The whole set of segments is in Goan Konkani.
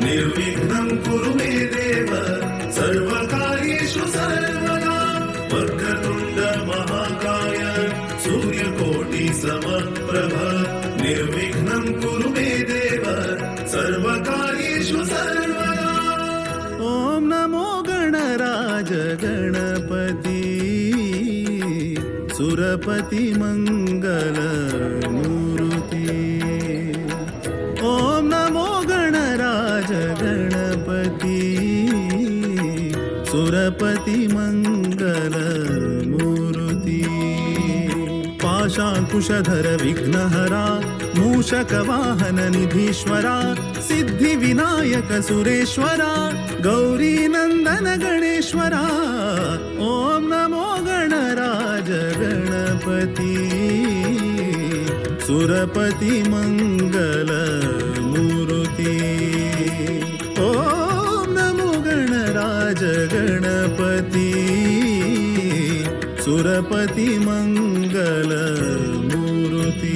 निर्विघ्नं कुरु मे देव सर्वकार्येषु सर्वदा। वक्रतुण्ड महाकाय सूर्यकोटि समप्रभ निर्विघ्नं कुरु मे देव सर्वकार्येषु सर्वदा। ॐ नमो गणराज गणपति सुरपति मंगल मूर्ति। ॐ नमो गणराज गणपति सुरपति मंगल मूर्ति। पाशांकुशधर विघ्नहरा मूषक वाहन निधीश्वरा सिद्धि विनायक सुरेश्वरा गौरी नंदन गणेश्वरा। ॐ नमो गणराज गणपति सुरपति मंगल मूर्ति। ॐ नमो गणराज गणपति सुरपति मंगल मूर्ति।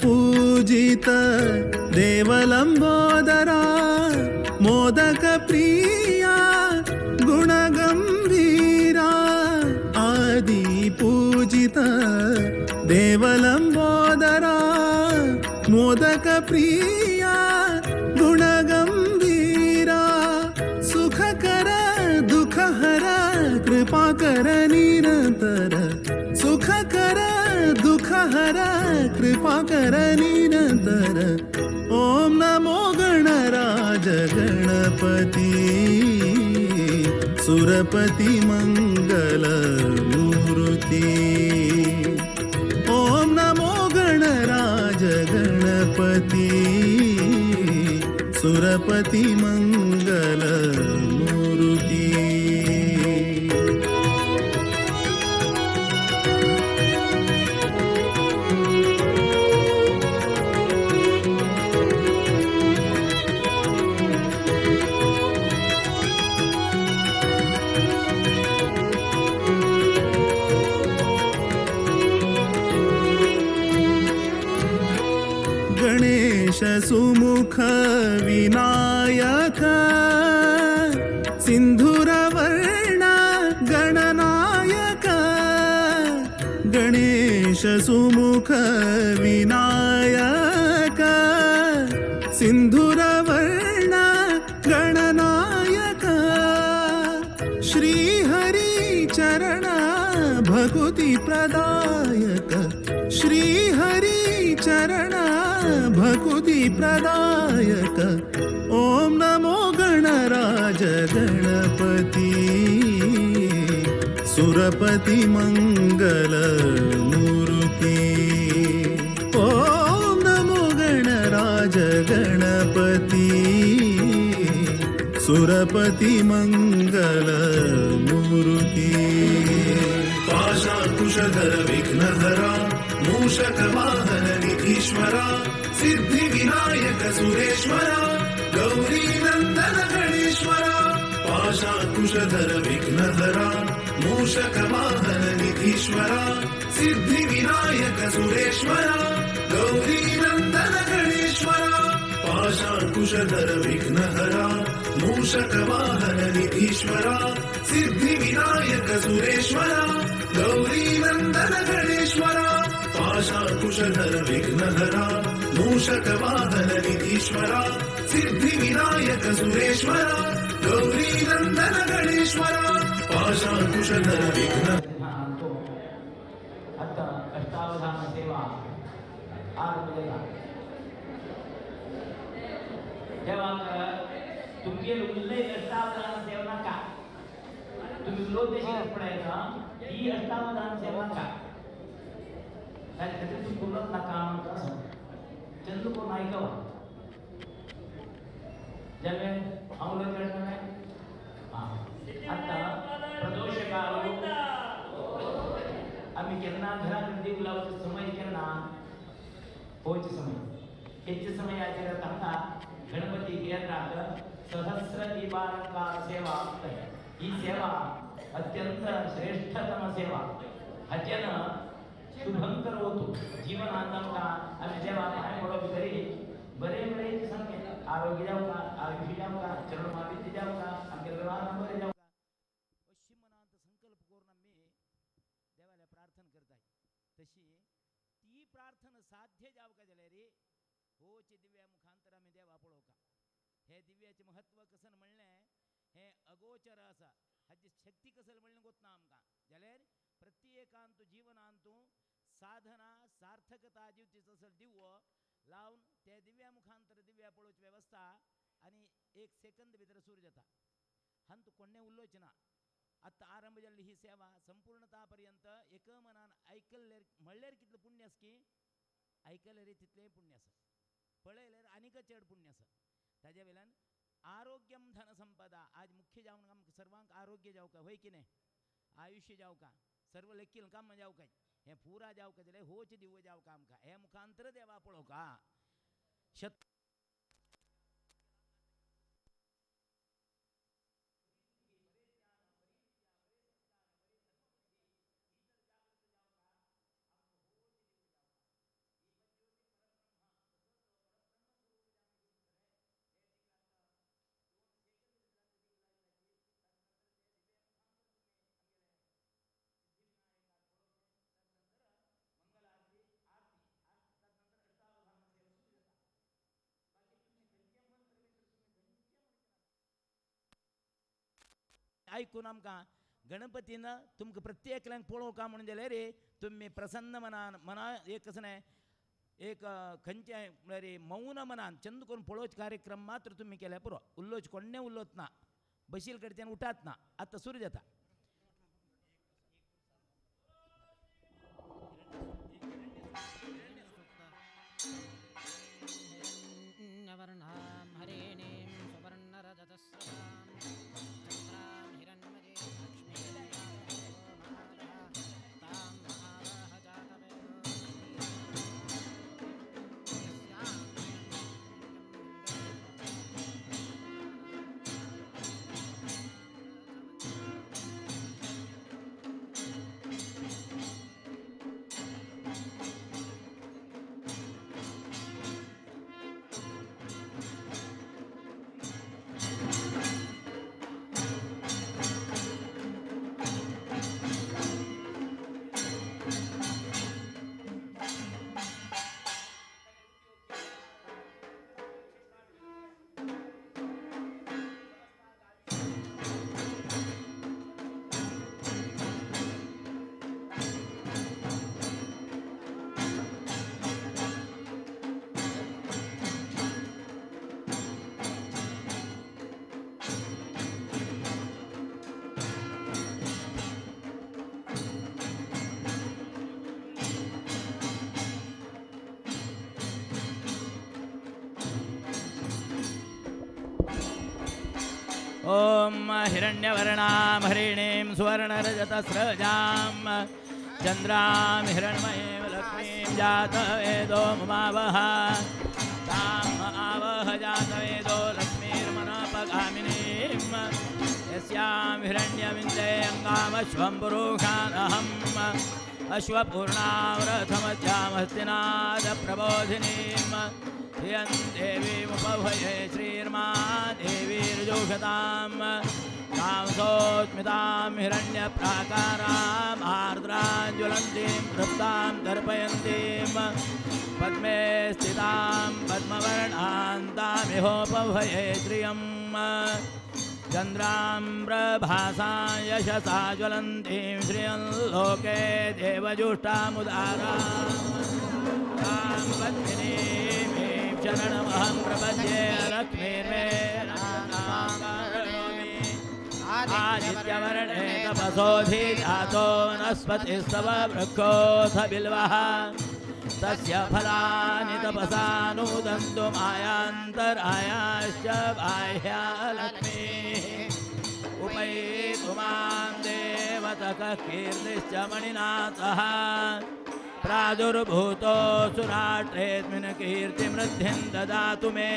पूजित देवलंबोदरा मोदक प्रिया गुणगंभीरा। आदि पूजित देवलंबोदरा मोदक प्रिया गुणगंभीरा। सुखकर दुखहर कृपा कर निरंतर। सुखकर दुखहर कृपा कर निरंतर। ॐ नमो गणराज गणपति सुरपति मंगल मूर्ति। ॐ नमो गणराज गणपति सुरपति मंगल मूर्ति। गणेश सुमुख विनायक सिंधुरवर्ण गणनायक। गणेश सुमुख विनायक सिंधुरवर्ण गणनायक। श्रीहरि चरण भक्ति प्रदायक। श्रीहरि चरण भक्ति प्रदायक। ॐ नमो गणराज गणपति सुरपति मंगल मूर्ति। ॐ नमो गणराज गणपति सुरपति मंगल मूर्ति। पाशांकुशधर विघ्नहरा मूषक वाहन निधीश्वरा सिद्धि विनायक सुरेश्वरा गौरी नंदन गणेश्वरा। पाशांकुशधर विघ्नहरा मूषक वाहन निधीश्वरा सिद्धि विनायक सुरेश्वरा गौरी नंदन गणेश्वरा। पाशांकुशधर विघ्नहरा मूषक वाहन निधीश्वरा सिद्धि विनायक सुरेश्वरा गौरी नंदन गणेश्वरा। पाशांकुशधर विघ्नहरा मूषक वाहन निधीश्वरा सिद्धि विनायक सुरेश्वरा गौरी नंदन गणेश्वरा। पाशांकुशधर विघ्न अष्टावधान सेवा आरंभ। तेव्हा तुमगे उरले अष्टावधान सेवा नाका, तुम्ही उलोवते पडायचा ही अष्टावधान सेवा नाका। तू बोलत नाका चंदू कोण ऐकवा ज्यावेळे आता प्रदोष काळ केन्ना घरान दीव लावचो समय केन्ना होच समय हेच समयाचेर तांकां गणपती केंद्राक सहस्र दीपालंकार सेवा ही सेवा अत्यंत श्रेष्ठतम सेवा हाचेन शुभं करोतु जीवनांत आमकां आमी देवा पांय पडप तरी बरें बरें सामकें आरोग्य जावका आयुष्य जावका चरण जावका आमगे व्यवहार बरें जावका अशी मनांत संकल्प करून आमी देवाल्या प्रार्थना करताय. तशी ती प्रार्थना साध्य जावका जाल्यार होच दिव्या मुखांतर आमी देवा पळोवका. हे दिव्याचें महत्व कसन म्हणलें हें अगोचर आसा हाची शक्ती कसल म्हणलें गोतना आमकां जाल्यार प्रत्येकांतू जिवनांतू साधना सार्थकता जिवची तसल दिवो लावन ते दिव्या मुखांतर दिव्या पळोवची वेवस्था आनी एक सेकंद भितर सुरू जाता. हांतू कोणें उलोवचें ना. आतां आरंभ जाल्ली ही सेवा संपूर्णता पर्यंत एक मनान आयकल्लेर म्हणल्यार कितलें पुण्य आसा की आयकल्यार तितलें पुण्य आसा पळयल्यार आनीक चड पुण्य आसा. ताज्या वयल्यान आरोग्यम धन संपदा आज मुख्य जावन आमकां सर्वांक आरोग्य जावका होय की न्हय आयुष्य जावका सर्व लेखील काम जावका हें पुरा जावका जाल्यार होच दिवो जावका आमकां हे मुखांतर देवा पळोवका. शत आयकून आमकां गणपतीन तुमकां प्रत्येकल्यांक पळोवका म्हणून जाल्यार रे तुमी प्रसन्न मनान मना एक कसं न्हय एक खंयचें म्हळ्यार मौन मनान चंद करून पळोवचे कार्यक्रम मात्र तुमी केल्यार पुरो. उलोवचें कोण्णें उलोवत ना बशील कडच्यान उठात ना. आतां सुरू जाता. ॐ हिरण्यवर्णां हरिणीं सुवर्णरजतस्रजां चन्द्रां हिरण्मयीं लक्ष्मीं जातवेदो ममावह ताम् आवह जातवेदो लक्ष्मीर्मनपगामिनीं यस्यां हिरण्यविन्दे अङ्गामश्वं पुरुषानहम् अश्वपूर्णाव्रथमध्यामहस्तिनादप्रबोधिनीं धियं देवीमुपभये श्रीर्मा देवीर्जोषतां तां सोऽस्मितां हिरण्यप्राकाराम् आर्द्रां ज्वलन्तीं तृप्तां तर्पयन्तीं पद्मे स्थितां पद्मवर्णां तामिहोपभये श्रियं चन्द्रां प्रभासां यशसा ज्वलन्तीं श्रियं लोके देवजुष्टामुदारां तां पद्मिनीं शरणमहं प्रपद्ये लक्ष्मीर्मे आदित्यवर्णे तपसोऽधिजातो वनस्पतिस्तव वृक्षोऽथ बिल्वः तस्य फलानि तपसानुदन्तु मायान्तरायाश्च बाह्या लक्ष्मीः उपैतु मां देव शम्मतकः कीर्तिश्च मणिना सह प्रादुर्भूतो सुराष्ट्रेऽस्मिन् कीर्तिमृद्धिं ददातु मे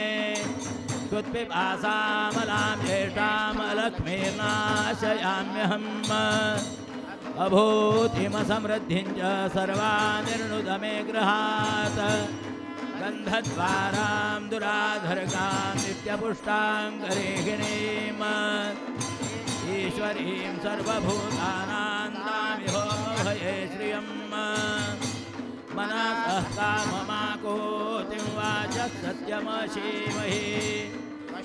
त्वत्पिपासामलां ज्येष्ठां लक्ष्मीर्नाशयाम्यहम् अभूतिमसमृद्धिं च सर्वानिर्णुद मे गृहात् गन्धद्वारां दुराधर्गां नित्यपुष्टां गरेहिणीम् ईश्वरीं सर्वभूतानां तामिहो भये श्रियम् मनसः काममाकोतिं वाचः सत्यमशीमहि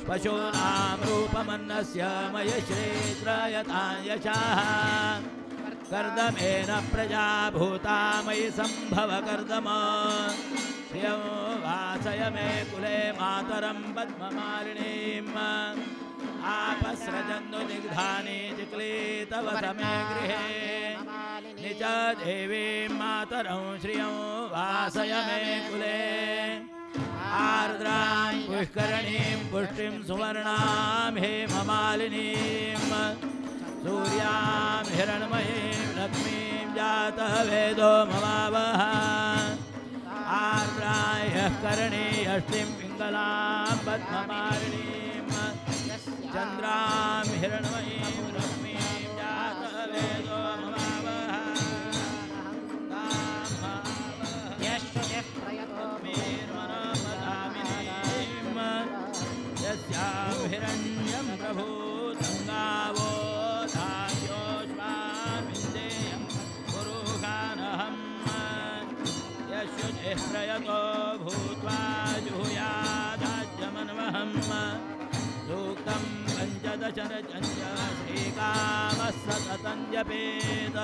पशूनां रूपमन्नस्य मयि श्रीत्रयतां यशाः कर्दमेन प्रजा भूता मयि सम्भव कर्दम श्रियं वासय मे कुले मातरं पद्ममालिनीम् आपस्रजन्नुदिग्धानि चिक्लीतवस मे गृहे निज देवीं मातरं श्रियं वासय मे कुले आर्द्रां पुष्करणीं पुष्टिं सुवर्णां हेममालिनीं सूर्यां हिरण्मयीं लक्ष्मीं जातवेदो ममावह आर्द्रायः करणीयष्टिं पिङ्गलां पद्ममालिनीं चन्द्रां हिरण्मयीं लक्ष्मीं जातवेदो ममावह यस्यां हिरण्यं प्रभूतं गावो धास्योऽश्वामिन्देयं पुरुषानहं यशुचिः प्रयतो भूत्वा जुहुयादाज्यमन्वहम् सूक्तं पञ्चदशरचं च श्रीकामः सततं जपेत्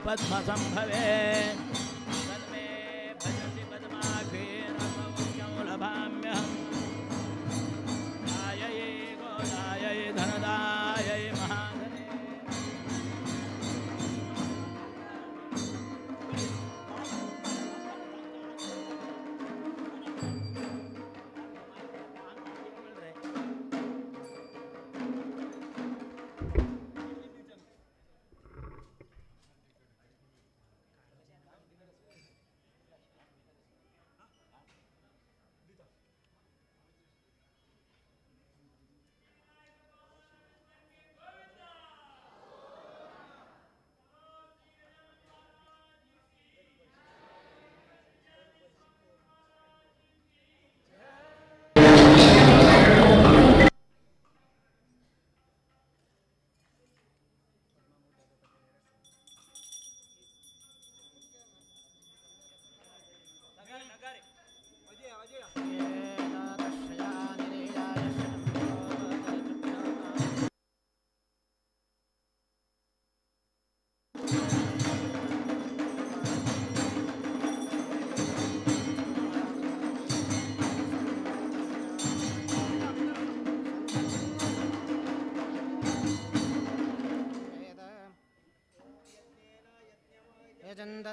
पद्मसंभवे पद्मे भजसि पद्माक्षे रसौख्यं लभाम्यहम् दायै गोदायै धनदायै महाधने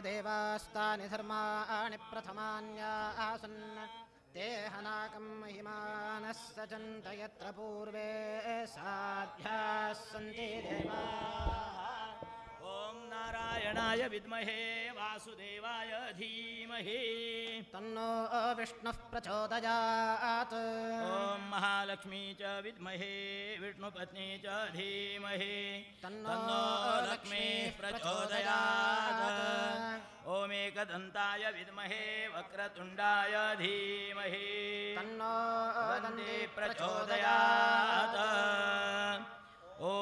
देवास्तानि धर्माणि प्रथमान्या आसन् ते हनाकं महिमानः सचन्त यत्र पूर्वे साध्याः सन्ति देवाः। ॐ नारायणाय विद्महे वासुदेवाय धीमहि तन्नो विष्णुः प्रचोदयात्। ॐ महालक्ष्मी च विद्महे विष्णुपत्नी च धीमहि तन्नो लक्ष्मीः प्रचोदयात्। ॐ एकदन्ताय विद्महे वक्रतुण्डाय धीमहि तन्नो दन्ती प्रचोदयात्। ॐ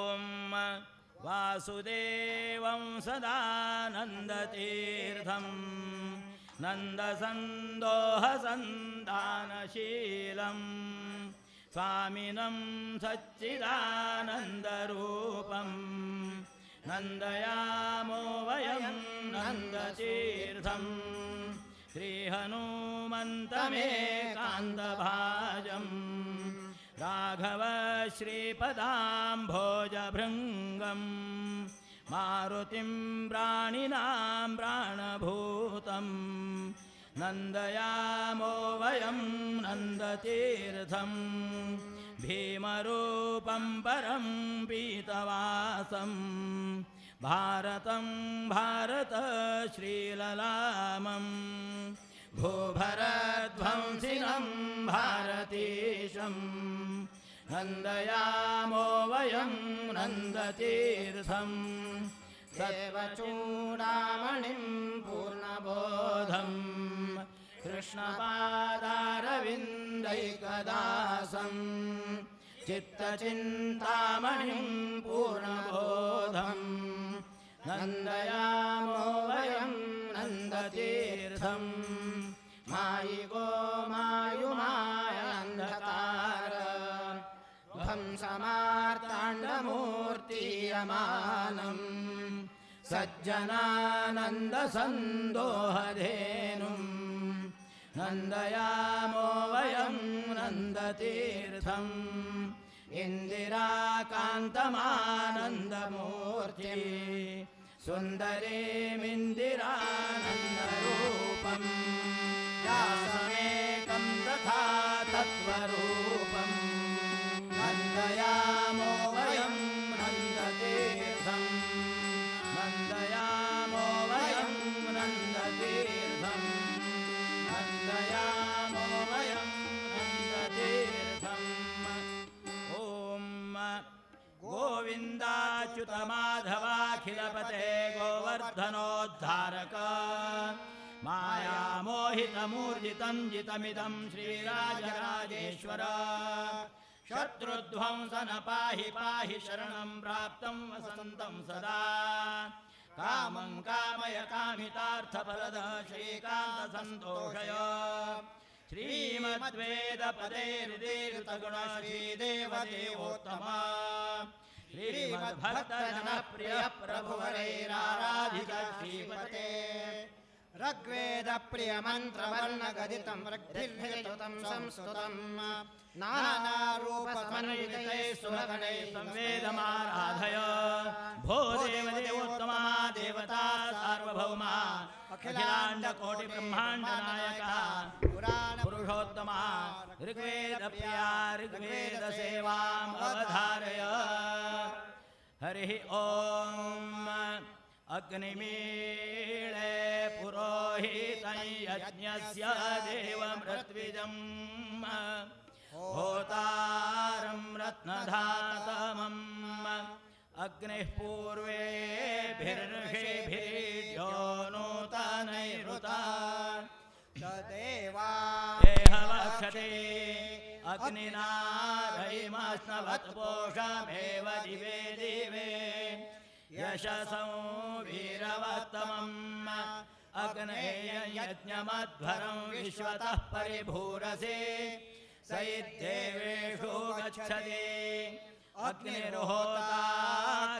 वासुदेवं सदानन्दतीर्थं नन्दसन्दोहसन्तानशीलं स्वामिनं सच्चिदानन्दरूपं नन्दयामो वयं नन्दतीर्थं श्रीहनुमन्तमेकान्तभाजं राघव श्रीपदाम्भोजभृङ्गं मारुतिं प्राणिनां प्राणभूतं नन्दयामो वयं नन्दतीर्थं भीमरूपं परं पीतवासं भारतं भारत श्रीललामं भूभरध्वंसिनं भारतीशं नन्दयामो वयं नन्दतीर्थं देवचूडामणिं पूर्णबोधं कृष्णपादारविन्दैकदासं चित्तचिन्तामणिं पूर्णबोधं नन्दयामो वयं नन्दतीर्थं मायिको मायुमायान्धकार ध्वंसमार्ताण्डमूर्तीयमानं सज्जनानन्दसन्दोहधेनुं नन्दयामो वयं नन्दतीर्थम् इन्दिराकान्तमानन्दमूर्ति सुन्दरीमिन्दिरानन्दरूपं दासमेकं तथा तत्त्वरूपं नन्दयामो वयं नन्दतीर्थं नन्दयामो वयं नन्दतीर्थं नन्दयामो वयं नन्दतीर्थम्। ॐ गोविन्दाच्युतमाधवाखिलपते गोवर्धनोद्धारक मायामोहितमूर्जितं जितमिदं श्रीराजराजेश्वर शत्रुध्वंसन पाहि पाहि शरणं प्राप्तं वसन्तं सदा कामं कामय कामितार्थफलद श्रीकान्तसन्तोषय श्रीमद्वेदपदेर्दीर्घगुण श्रीदेवदेवोत्तम श्रीमद्भक्तजनप्रिय प्रभुवरैराराधित श्रीपते ऋग्वेदप्रियमन्त्रवर्णगदितं ऋग्भिर्भितुतं संस्तुतं नानारूपसमन्वितैः सुरगणैः संवेदमाराधय। भो देवदेवोत्तमा देवता सार्वभौमा अखिलाण्डकोटिब्रह्माण्डनायका पुरुषोत्तमा ऋग्वेदप्रिया ऋग्वेदसेवाम् अवधारय। हरिः ॐ अग्निमीळे पुरोहितं यज्ञस्य देवमृत्विजं होतारं रत्नधातमम् अग्निः पूर्वेभिर्षिभिर्यो नूतनैरुता देह वक्षते अग्निनारैमस्नवत्पोषमेव दिवे दिवे यशसं वीरवत्तमम् अग्नेयं यज्ञमध्वरं विश्वतः परिभूरसे सैद्देवेषु गच्छति। अग्निर्होता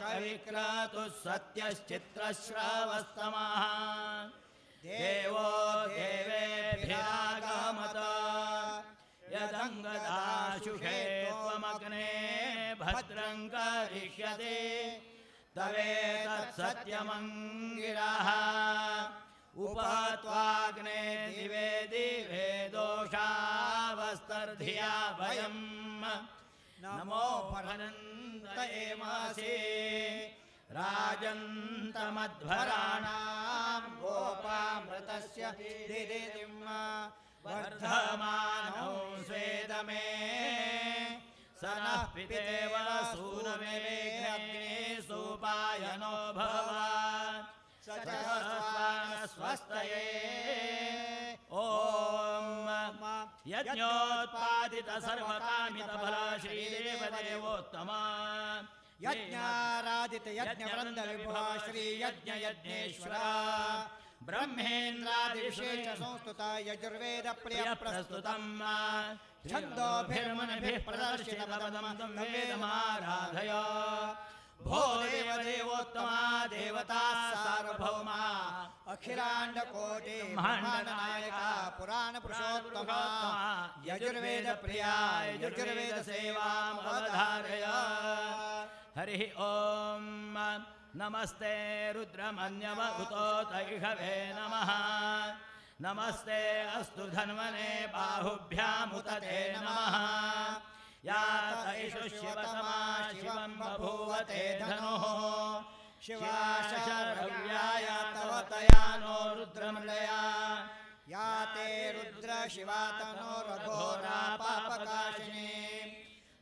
कविक्रतुः सत्यश्चित्रश्रवस्तमः देवो देवेभिरागमत यदङ्गदाशुषे त्वमग्ने भद्रं करिष्यते तवेतत्सत्यमङ्गिरः। उपत्वाग्ने दिवे दिवे दोषावस्तर्धिया वयम् नमो फलन्तएमासि राजन्तमध्वराणां गोपामृतस्य दिदिं वर्धमानौ स्वेदमे स नः पितेव सूनमे अग्ने सोपायनो भव स्वस्तये। ॐ यज्ञोत्पादित सर्वकामितफल श्रीदेवदेवोत्तम यज्ञाराधित यज्ञवृन्द विभो श्री यज्ञ यज्ञेश्वर ब्रह्मेन्द्रादिविशेष संस्तुत यजुर्वेद प्रिय प्रस्तुतं छन्दोभिर्मुनिभिः प्रदर्शितपदं तं वेदमाराधय। भो देवदेवोत्तमा देवता सार्वभौमा अखिलांड कोटि ब्रह्मांड नायका पुराण पुरुषोत्तमा यजुर्वेद प्रिया यजुर्वेद सेवाम अवधारय। हरि ओम नमस्ते रुद्रमन्यव उतो तैषवे नमः। नमस्ते अस्तु धन्वने बाहुभ्यामुत ते नमः। या तैषु शिवतमा शिवं बभूव ते धनुः। शिवा शरव्याय तव तया नो रुद्रमृडया। या ते रुद्र शिवा तनो रघोरा पापकाशिनी।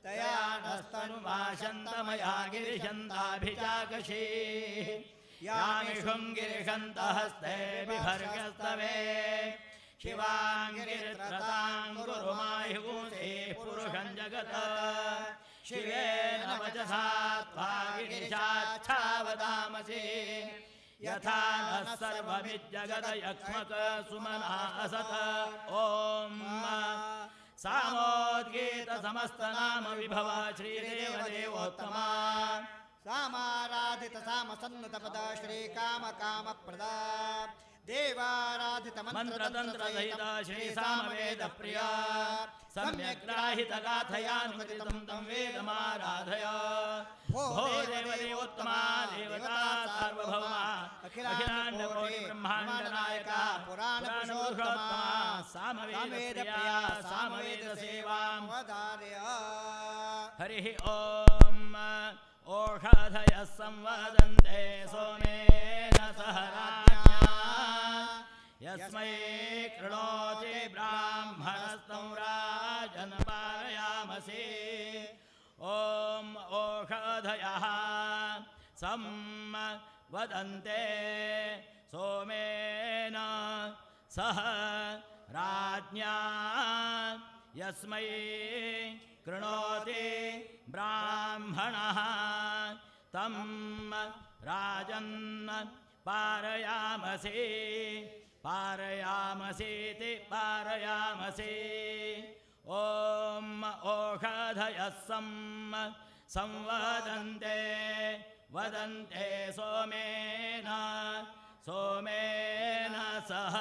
तया नस्तनुवाशन्तमया गिरिशन्ताभिचाकशी। यामिषुं गिरिशन्तहस्ते बिभर्गस्तवे। शिवां गिरित्रतां कुरु मायुगुंसे पुरुषं जगत्। शिवेन वचसा त्वा गिरिशाच्छावदामसि। यथा नः सर्वमिज्जगदयक्ष्मक सुमना असत। ॐ सामोद्गीत समस्तनाम विभव श्रीदेवदेवोत्तमा। सामाराधित सामसन्नुत पद श्रीकाम काम प्रदा। देवाराधित मंत्रतंत्र सहित श्री सामवेद प्रिया। सम्यग्राहित गाथयानुमतितं तं वेदमाराधय। भो देवदेवोत्तमा देवता सार्वभौमा अखिलांड कोटि ब्रह्मांड नायका पुराण पुरुषोत्तमा सामवेद प्रिया सामवेद सेवां वदारय। हरिः ओम ओषधयः संवदन्ते सोमेन सह राज्ञा। यस्मै कृणोति ब्राह्मणस्तं राजन् पारयामसि। ॐ ओषधयः संवदन्ते सोमेन सह राज्ञा। यस्मै कृणोति ब्राह्मणः तं राजन् पारयामसि। पारयामसीति पारयामसि। ॐ ओषधयः संवदन्ते वदन्ते सोमेन सोमेन सह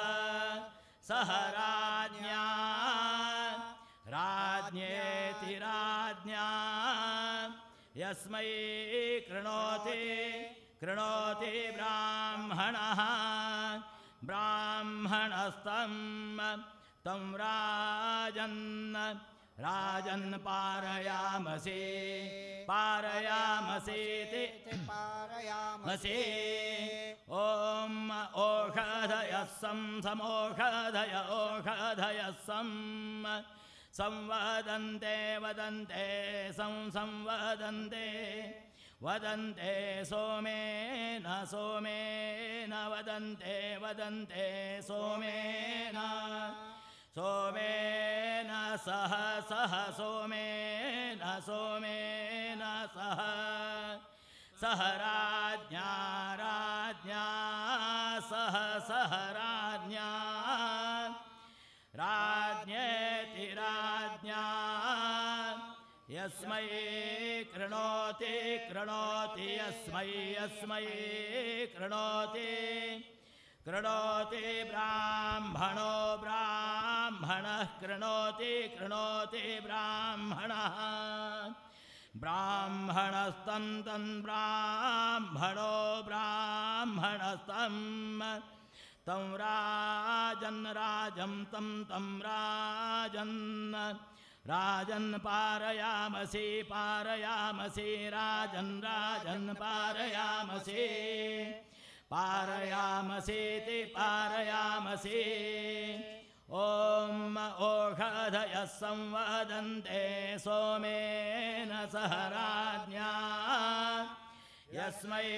सह राज्ञा। राज्ञेति राज्ञा। यस्मै कृणोति कृणोति ब्राह्मणः ब्राह्मणस्तं तं राजन् राजन् पारयामसि। पारयामसीति पारयामसि। ॐ ओषधयः समोषधय ओषधयः संवदन्ते वदन्ते संवदन्ते वदन्ते सोमेन सोमेन वदन्ते वदन्ते सोमेन सोमेन सह सह सोमेन सोमेन सह सह राज्ञा राज्ञा सह सह राज्ञा। राज्ञेति राज्ञा। यस्मै कृणोति कृणोति यस्मै यस्मै कृणोति कृणोति ब्राह्मणो ब्राह्मणः कृणोति कृणोति ब्राह्मणः ब्राह्मणस्तं तं ब्राह्मणो ब्राह्मणस्तं तं राजन् राजं तं तं राजन् राजन् पारयामसि पारयामसि राजन् राजन् पारयामसि। पारयामसीति पारयामसि। ॐ ओषधयः संवदन्ते सोमेन सह राज्ञा। यस्मै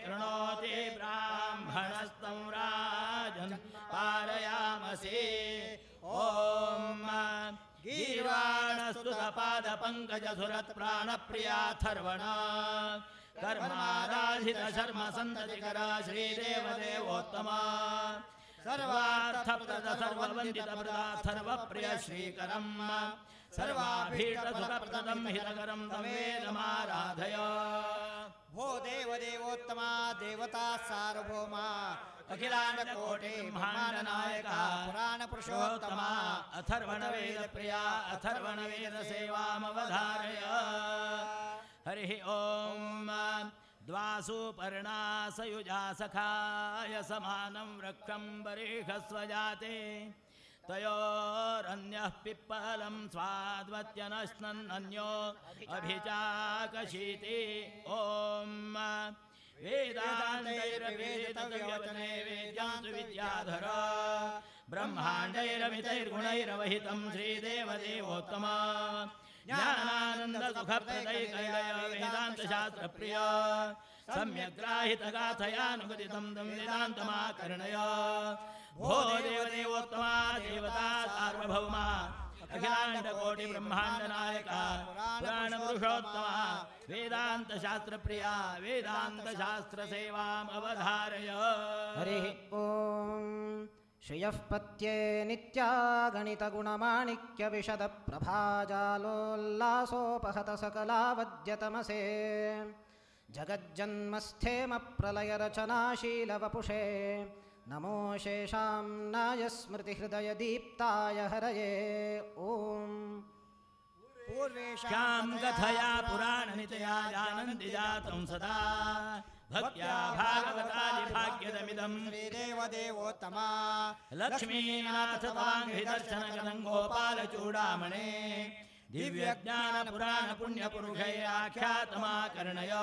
कृणोति ब्राह्मणस्तं राजन् पारयामसि। ॐ गीर्वाणस्तुतपादपङ्कजसुरत्प्राणप्रियाथर्वणा। कर्माराधित शर्म सन्ततिकरा श्रीदेवदेवोत्तमा। सर्वार्थप्रद सर्ववन्दितप्रदाथर्वप्रिय श्रीकरं सर्वाभीष्टसुखप्रदं हितकरं तमेदमाराधय। भो देवदेवोत्तमा देवता सार्वभौमा अखिलांड कोटि ब्रह्मांड नायक पुराण पुरुषोत्तम अथर्वण वेद प्रिया अथर्वण वेद सेवामवधारय। हरि ओम। द्वासुपर्णा सयुजा सखाय समानं वृक्षं बर्हिस्वजाते तयोरन्यः पिप्पलं स्वाद्वत्यनश्नन्यो अभिचाकशीति। ॐ वेदान्तैरवेदितव्यवचने वेद्यां सुविद्याधर ब्रह्माण्डैरमितैर्गुणैरवहितं श्रीदेवदेवोत्तम ज्ञानानन्दसुखप्रदैकैलय वेदान्तशास्त्रप्रिय सम्यग्राहितगाथयानुगदितं तं वेदान्तमाकर्णय। भो देवदेवोत्तमा देवता सार्वभौमा अखिलाण्डकोटि ब्रह्माण्ड नायक पुराण पुरुषोत्तमा वेदान्तशास्त्रप्रिया वेदान्तशास्त्रसेवाम् अवधारय। हरिः ॐ। श्रियः पत्ये नित्यागणितगुणमाणिक्यविशदप्रभाजालोल्लासोपहत सकलावद्यतमसे जगज्जन्मस्थेम प्रलयरचनाशीलवपुषे नमो शेषां नायस्मृतिहृदयदीप्ताय हरये। ॐ। पूर्वेषां कथया पुराणनितया जानन्ति जातं सदा भक्त्या भागवतादिभाग्यदमिदं श्रीदेवदेवोत्तमा लक्ष्मीनाथ तवाङ्घ्रिदर्शनगतं गोपालचूडामणे दिव्यज्ञानपुराणपुण्यपुरुषैराख्यातमाकर्णय।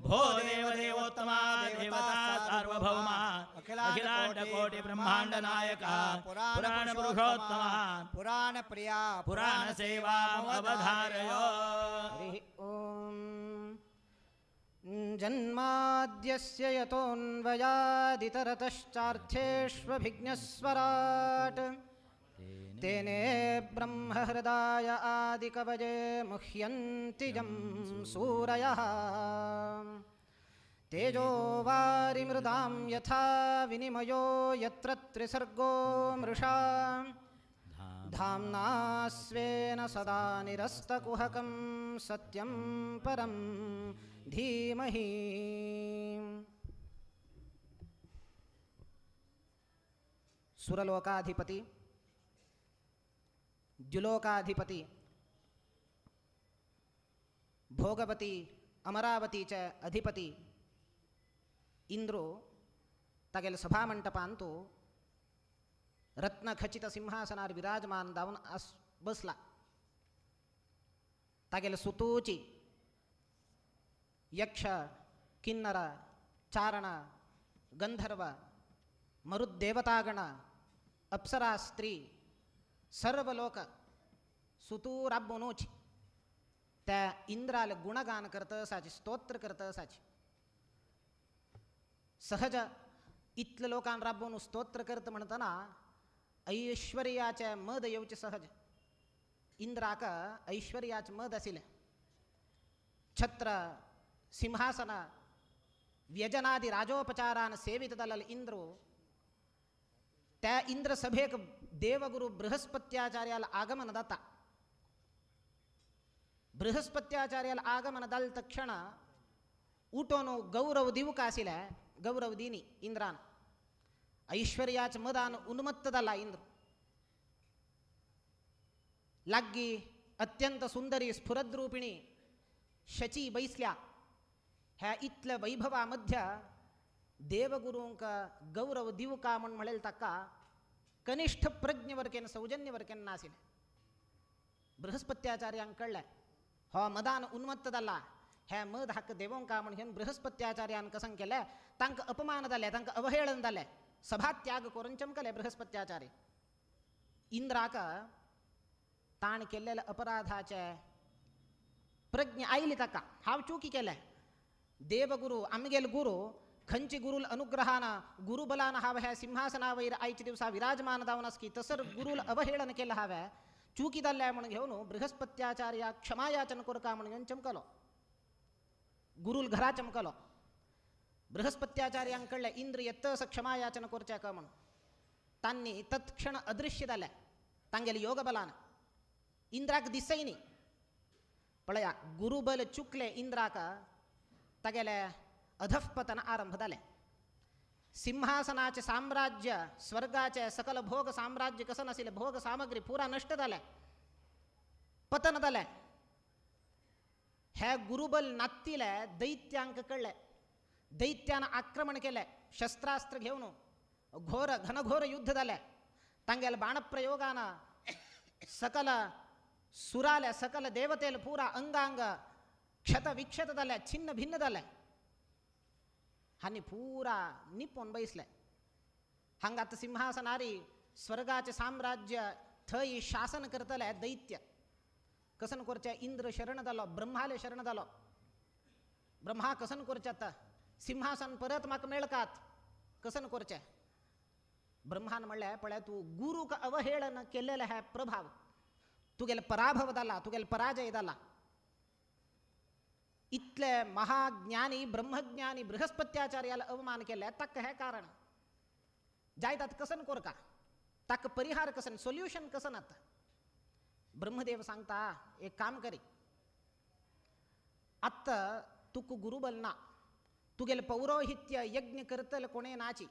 भो देवदेवोत्तमा देवता सार्वभौमा अखिलाण्डकोटि ब्रह्माण्ड नायक पुराण पुरुषोत्तमा पुराणप्रिया पुराणसेवामवधारय। हरिः ॐ। जन्माद्यस्य यतोऽन्वयादितरतश्चार्थेष्वभिज्ञस्वराट् तेने ब्रह्महृदाय आदिकवये मुह्यन्ति यं सूरयः। तेजो वारिमृदां यथा विनिमयो यत्र त्रिसर्गो मृषा धाम्ना स्वेन सदा निरस्तकुहकं सत्यं परं धीमहि। सुरलोकाधिपति द्युलोकाधिपति भोगवती अमरावती च अधिपति इंद्रो तागेले सभामंटपांतु रत्नखचित सिंहासनार विराजमान दावन आस बसला। तागेले सुतूची यक्ष किन्नर चारण गंधर्व मरुद्देवतागण अप्सरा स्त्री सर्व लोक सुतूर आब्बोनूच त्या इंद्राले गुणगान करत असाची स्तोत्र करत असाची। सहज इतले लोकान राबोवन स्तोत्र करत म्हणतना ऐश्वर्याचे मद येवचे सहज। इंद्राक ऐश्वर्याचे मद आशिल्लें, छत्र सिंहासन व्यजनादि राजोपचारान सेवित जाल्लो इंद्र त्या इंद्र सभेक देवगुरु बृहस्पत्याचार्याला आगमन जाता। बृहस्पत्याचार्याला आगमन जाले तक्षण उठोन गौरव दिवंक आशिल्लें, गौरव दिनी इंद्रान ऐश्वर्याच मदान उन्मत्त जाला इंद्र। लाग्गी अत्यंत सुंदरी स्फुरद्रूपिणी शची बैसल्या। ह्या इतल्या वैभवा मध्य देवगुरूंक गौरव दिवका म्हण म्हणेल ताका कनिष्ठ प्रज्ञवर्केन सौजन्यवर्केन नाशिल्लें। बृहस्पत्याचार्यांक कळ्ळें हो मदान उन्मत्त जाला, हे मद हाका देवोंका म्हण घेवन बृहस्पत्याचार्यान कसं केलें, तांकां अपमान जालें, तांकां अवहेळन जालें, सभात्याग करून चमकले बृहस्पत्याचार्य। इंद्राक ताण केल्लेल्या अपराधाचे प्रज्ञ आयली ताका, हांव चुकी केलें, देवगुरु आमगेल गुरु खंयचे गुरुल अनुग्रहान गुरुबलान हांव ह्या सिंहासना वयर आयच्या दिवसा विराजमान जावन आसकी तसर गुरुल अवहेळन केलें हांवें, चुकी जाल्लें म्हण घेवन बृहस्पत्याचार्या क्षमायाचन करका म्हण घेवन चमकलो, गुरुल घरा चमकलो। बृहस्पत्याचार्यांक कळ्ळें इंद्र येत असो क्षमायाचन करचें का म्हण, तांणी तत्क्षण अदृश्य जालें तांगेले योगबलान, इंद्राक दिसय न्ही। पळया गुरुबल चुकलें इंद्राक, तागेले अधःपतन आरंभ जालें। सिंहासनाचे साम्राज्य स्वर्गाचे सकल भोग साम्राज्य कसं नाशिल्लें भोग सामग्री पुरा नष्ट जालें, पतन जालें। हे गुरुबल नात्तिले दैत्यांक कळ्ळें, दैत्यान आक्रमण केलें, शस्त्रास्त्र घेवन घोर घनघोर युद्ध जालें। तांगेले बाणप्रयोगान सकल सुराले सकल देवतेल पुरा अंगांग क्षत विक्षत जालें, छिन्न भिन्न जालें आनी पुरा निपोवन बैसलें। हांगा आतां सिंहासनारी स्वर्गाचें साम्राज्य थंय शासन करतले दैत्य कसन करचें। इंद्र शरण जालो, ब्रह्माले शरण जालो। ब्रह्मा कसन करचें आतां सिंहासन परत म्हाका मेळकात कसन करचें। ब्रह्मान म्हणलें पळय तूं गुरूक अवहेळन केल्लेलें हें प्रभाव तुगेले पराभव जाला, तुगेले पराजय जाला। इतले महाज्ञानी ब्रह्मज्ञानी बृहस्पत्याचार्याला अवमान केले ताका हें कारण जायत आतां कसन कोरका ताका परिहार कसन सोल्युशन कसन। आतां ब्रह्मदेव सांगता एक काम करी, आत्तां तुका गुरुबल ना, तुगेले पौरोहित्य यज्ञ करतले कोणें नाची,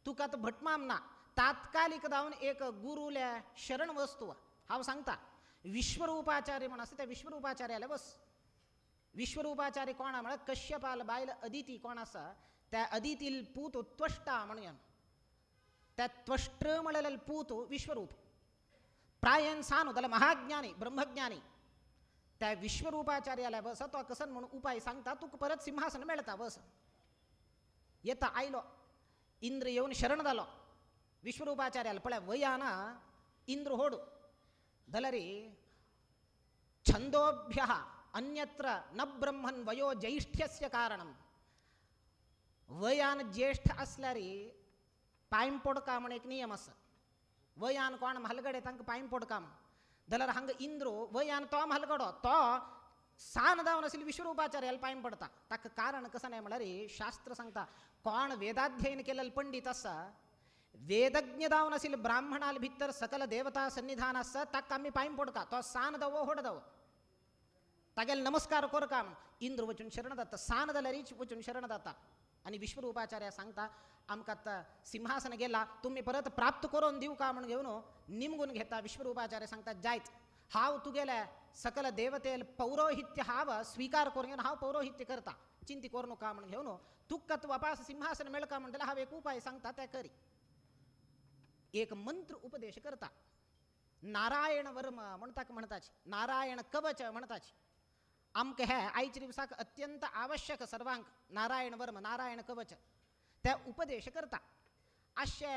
तुका आतां भटमाम ना, तात्कालिक जावन एक गुरुल्या शरण वस्तू हांव सांगता विश्वरूपाचार्य म्हण आसा त्या विश्वरूपाचार्याले बस। विश्वरूपाचार्य कोण म्हळ्यार कश्यपाल बायल अदिती कोण आसा त्या अदितील पूत त्वष्टा म्हणून, त्या त्वष्ट्र म्हणलेले पूत विश्वरूप प्रायण सानू जाल्यार महाज्ञानी ब्रह्मज्ञानी त्या विश्वरूपाचार्याला बस तो कसन म्हणून उपाय सांगता तुका परत सिंहासन मेळता बस। येता आयलो इंद्र येवन शरण जालो विश्वरूपाचार्याला। पळय वयान इंद्र होडू जाल्यार छंदोभ्यः अन्यत्र न ब्रह्मन वयो ज्येष्ठ्यस्य कारणं। वयान ज्येष्ठ आसल्यार पांय पडका म्हण एक नियम आसा, वयान कोण म्हालगडे तांकां पांय पडका म्हण। जाल्यार हांगा इंद्र वयान तो म्हालगडो तो सान जावन आशिल्लो विश्वरूपाचार्याला पांय पडता। ताका कारण कशें न्हय म्हळ्यार शास्त्र सांगता कोण वेदाध्ययन केल्ले पंडीत आसा वेदज्ञ जावन आशिल्ले ब्राह्मणाल भितर सकल देवता सन्निधान आसा ताका आमी पांय पडका, तो सान जावो व्हड जावो तागेले नमस्कार करका म्हण। इंद्र वचून शरण जाता, सान जाल्यारीच वचून शरण जाता आनी विश्वरूपाचार्य सांगता आमकां आतां सिंहासन गेला तुमी परत प्राप्त करून दिवं का म्हण घेवन निमगून घेता। विश्वरूपाचार्य सांगता जायत हांव तुगेले सकल देवतेल पौरोहित्य हांव स्वीकार करून घेवन हांव पौरोहित्य करता, चिंती करू नका म्हण घेवन तुका आतां वापास सिंहासन मेळका म्हणटलें हांव एक उपाय सांगता ते करी। एक मंत्र उपदेश करता नारायण वर्म म्हण ताका म्हणटाची, नारायण कवच म्हणटाची। आमकां हें आयच्या दिवसाक अत्यंत आवश्यक सर्वांक नारायण वर्म नारायण कवच ते उपदेश करता। अशे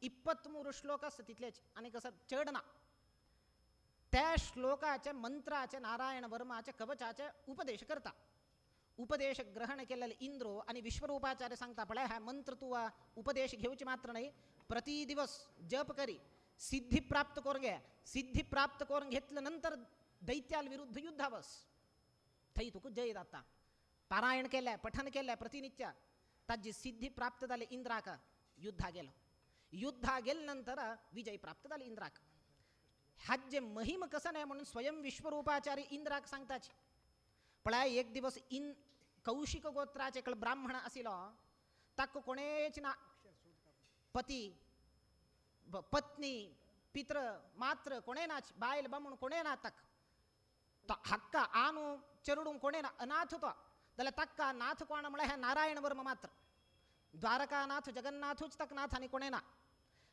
23 श्लोक आसता तितलेच आनी कसो चड ना। त्या श्लोकाचे मंत्राचे नारायण वर्माचे कवचाचे उपदेश करता। उपदेश ग्रहण केलेले इंद्रो आनी विश्वरूपाचार्य सांगता पळय हा मंत्र तूं उपदेश घेवचे मात्र न्हय प्रति दिवस जप करी सिद्धी प्राप्त करून घे, सिद्धी प्राप्त करून घेतल्या नंतर दैत्याल विरुद्ध युद्धावस थंय तुका जय जाता। पारायण केलें पठन केलें प्रतिनित्य ताजी सिद्धी प्राप्त जाली इंद्राक युद्धा गेलो, युद्धा गेले नंतर विजय प्राप्त जाली इंद्राक। हाजे महिम कसं न्हय म्हणून स्वयं विश्वरूपाचार्य इंद्राक सांगताच। पळय एक दिवस इन कौशिक गोत्राचे एकलो ब्राह्मण आशिल्लो ताका कोणेच ना, पती पत्नी पित्र मात्र कोणे नाच, बायल बामण कोणे ना ताका, तो हक्का आनू चेरडूंक कोणे ना, अनाथ तो। जाल्यार ताका नाथ कोण म्हळ्यार हें नारायण वर्म मात्र, द्वारकानाथ जगन्नाथूच ताका नाथ आनी कोणे ना।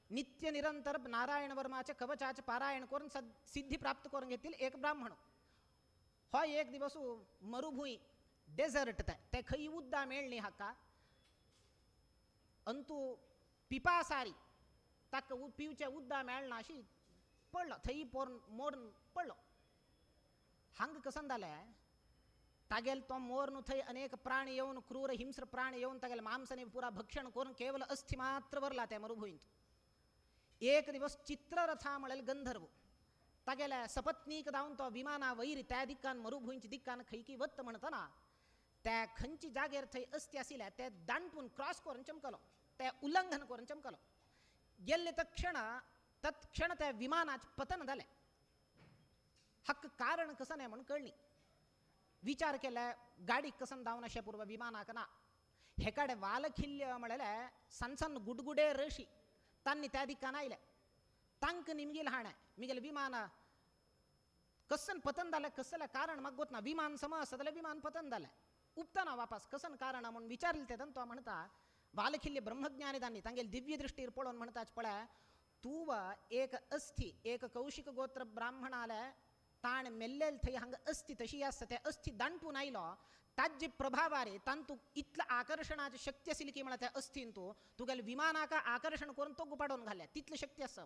नित्य निरंतर नारायण वर्माचे कवचाचे पारायण करून सिद्धी प्राप्त करून घेतील एक ब्राह्मण। हो एक दिवस मरुभूंय डेझर्ट ते खंय उद्दां मेळ्ळी हाका अंतू पिपासारी ताका पिवचे उद्दां मेळना अशी पडलो थंय पोर मोडून पडलो। हांगा कसन जालें तागेल तो मोर थंय अनेक प्राणी येवन क्रूर हिंस्र प्राणी येवन तागेले मांसांनी पुरा भक्षण करून केवल अस्थी मात्र वरला त्या मरुभूंयंत। एक दिवस चित्ररथा म्हळेल गंधर्व तागेल्या सपत्नीक जावन तो विमाना वयर त्या दिक्कान मरुभूंयच्या दिक्कान खंयकी वत म्हणटना त्या खंयची जागेर थंय अस्थी आशिल्ल्या ते दांडपून क्रॉस करून चमकलो, ते उल्लंघन करून चमकलो। गेल्ले तत्क्षण तत्क्षण त्या विमानाच पतन जालें। हक्क कारण कसं न्हय म्हूण कळ्ळी। विचार केल्यार गाडी कसन धांवन अशें पूर्व विमानाक ना, हेकाडे वालखिल्य म्हळ्यार सन सन गुडगुडे ऋषी तांणी त्या दिकान आयले. तांकां निमगेल हाणें मिगेलें विमान कसन पतन जालें, कसलें कारण म्हाका गोत ना, विमान सम आसा जाल्यार विमान पतन जालें, उपतना वापस कसन कारण म्हूण विचारलें तेन्ना तो म्हणटा वालखिल्य ब्रह्मज्ञानी तांणी तांगेली दिव्य दृष्टीर पळोवन म्हणटा पळय तूं एक अस्थी एक कौशिक गोत्र ब्राह्मणाले ताण मेल्लेल थंय हांगा अस्थी तशी आसता ते अस्थी दांटून आयलो ताजे प्रभावारे तांतू इतलं आकर्षणाची शक्ती आशिल्ली की म्हळ्यार त्या अस्थीन तूं तुगेले विमानाक आकर्षण करून तो गुपाडोवन घाल्या तितली शक्ती आसा.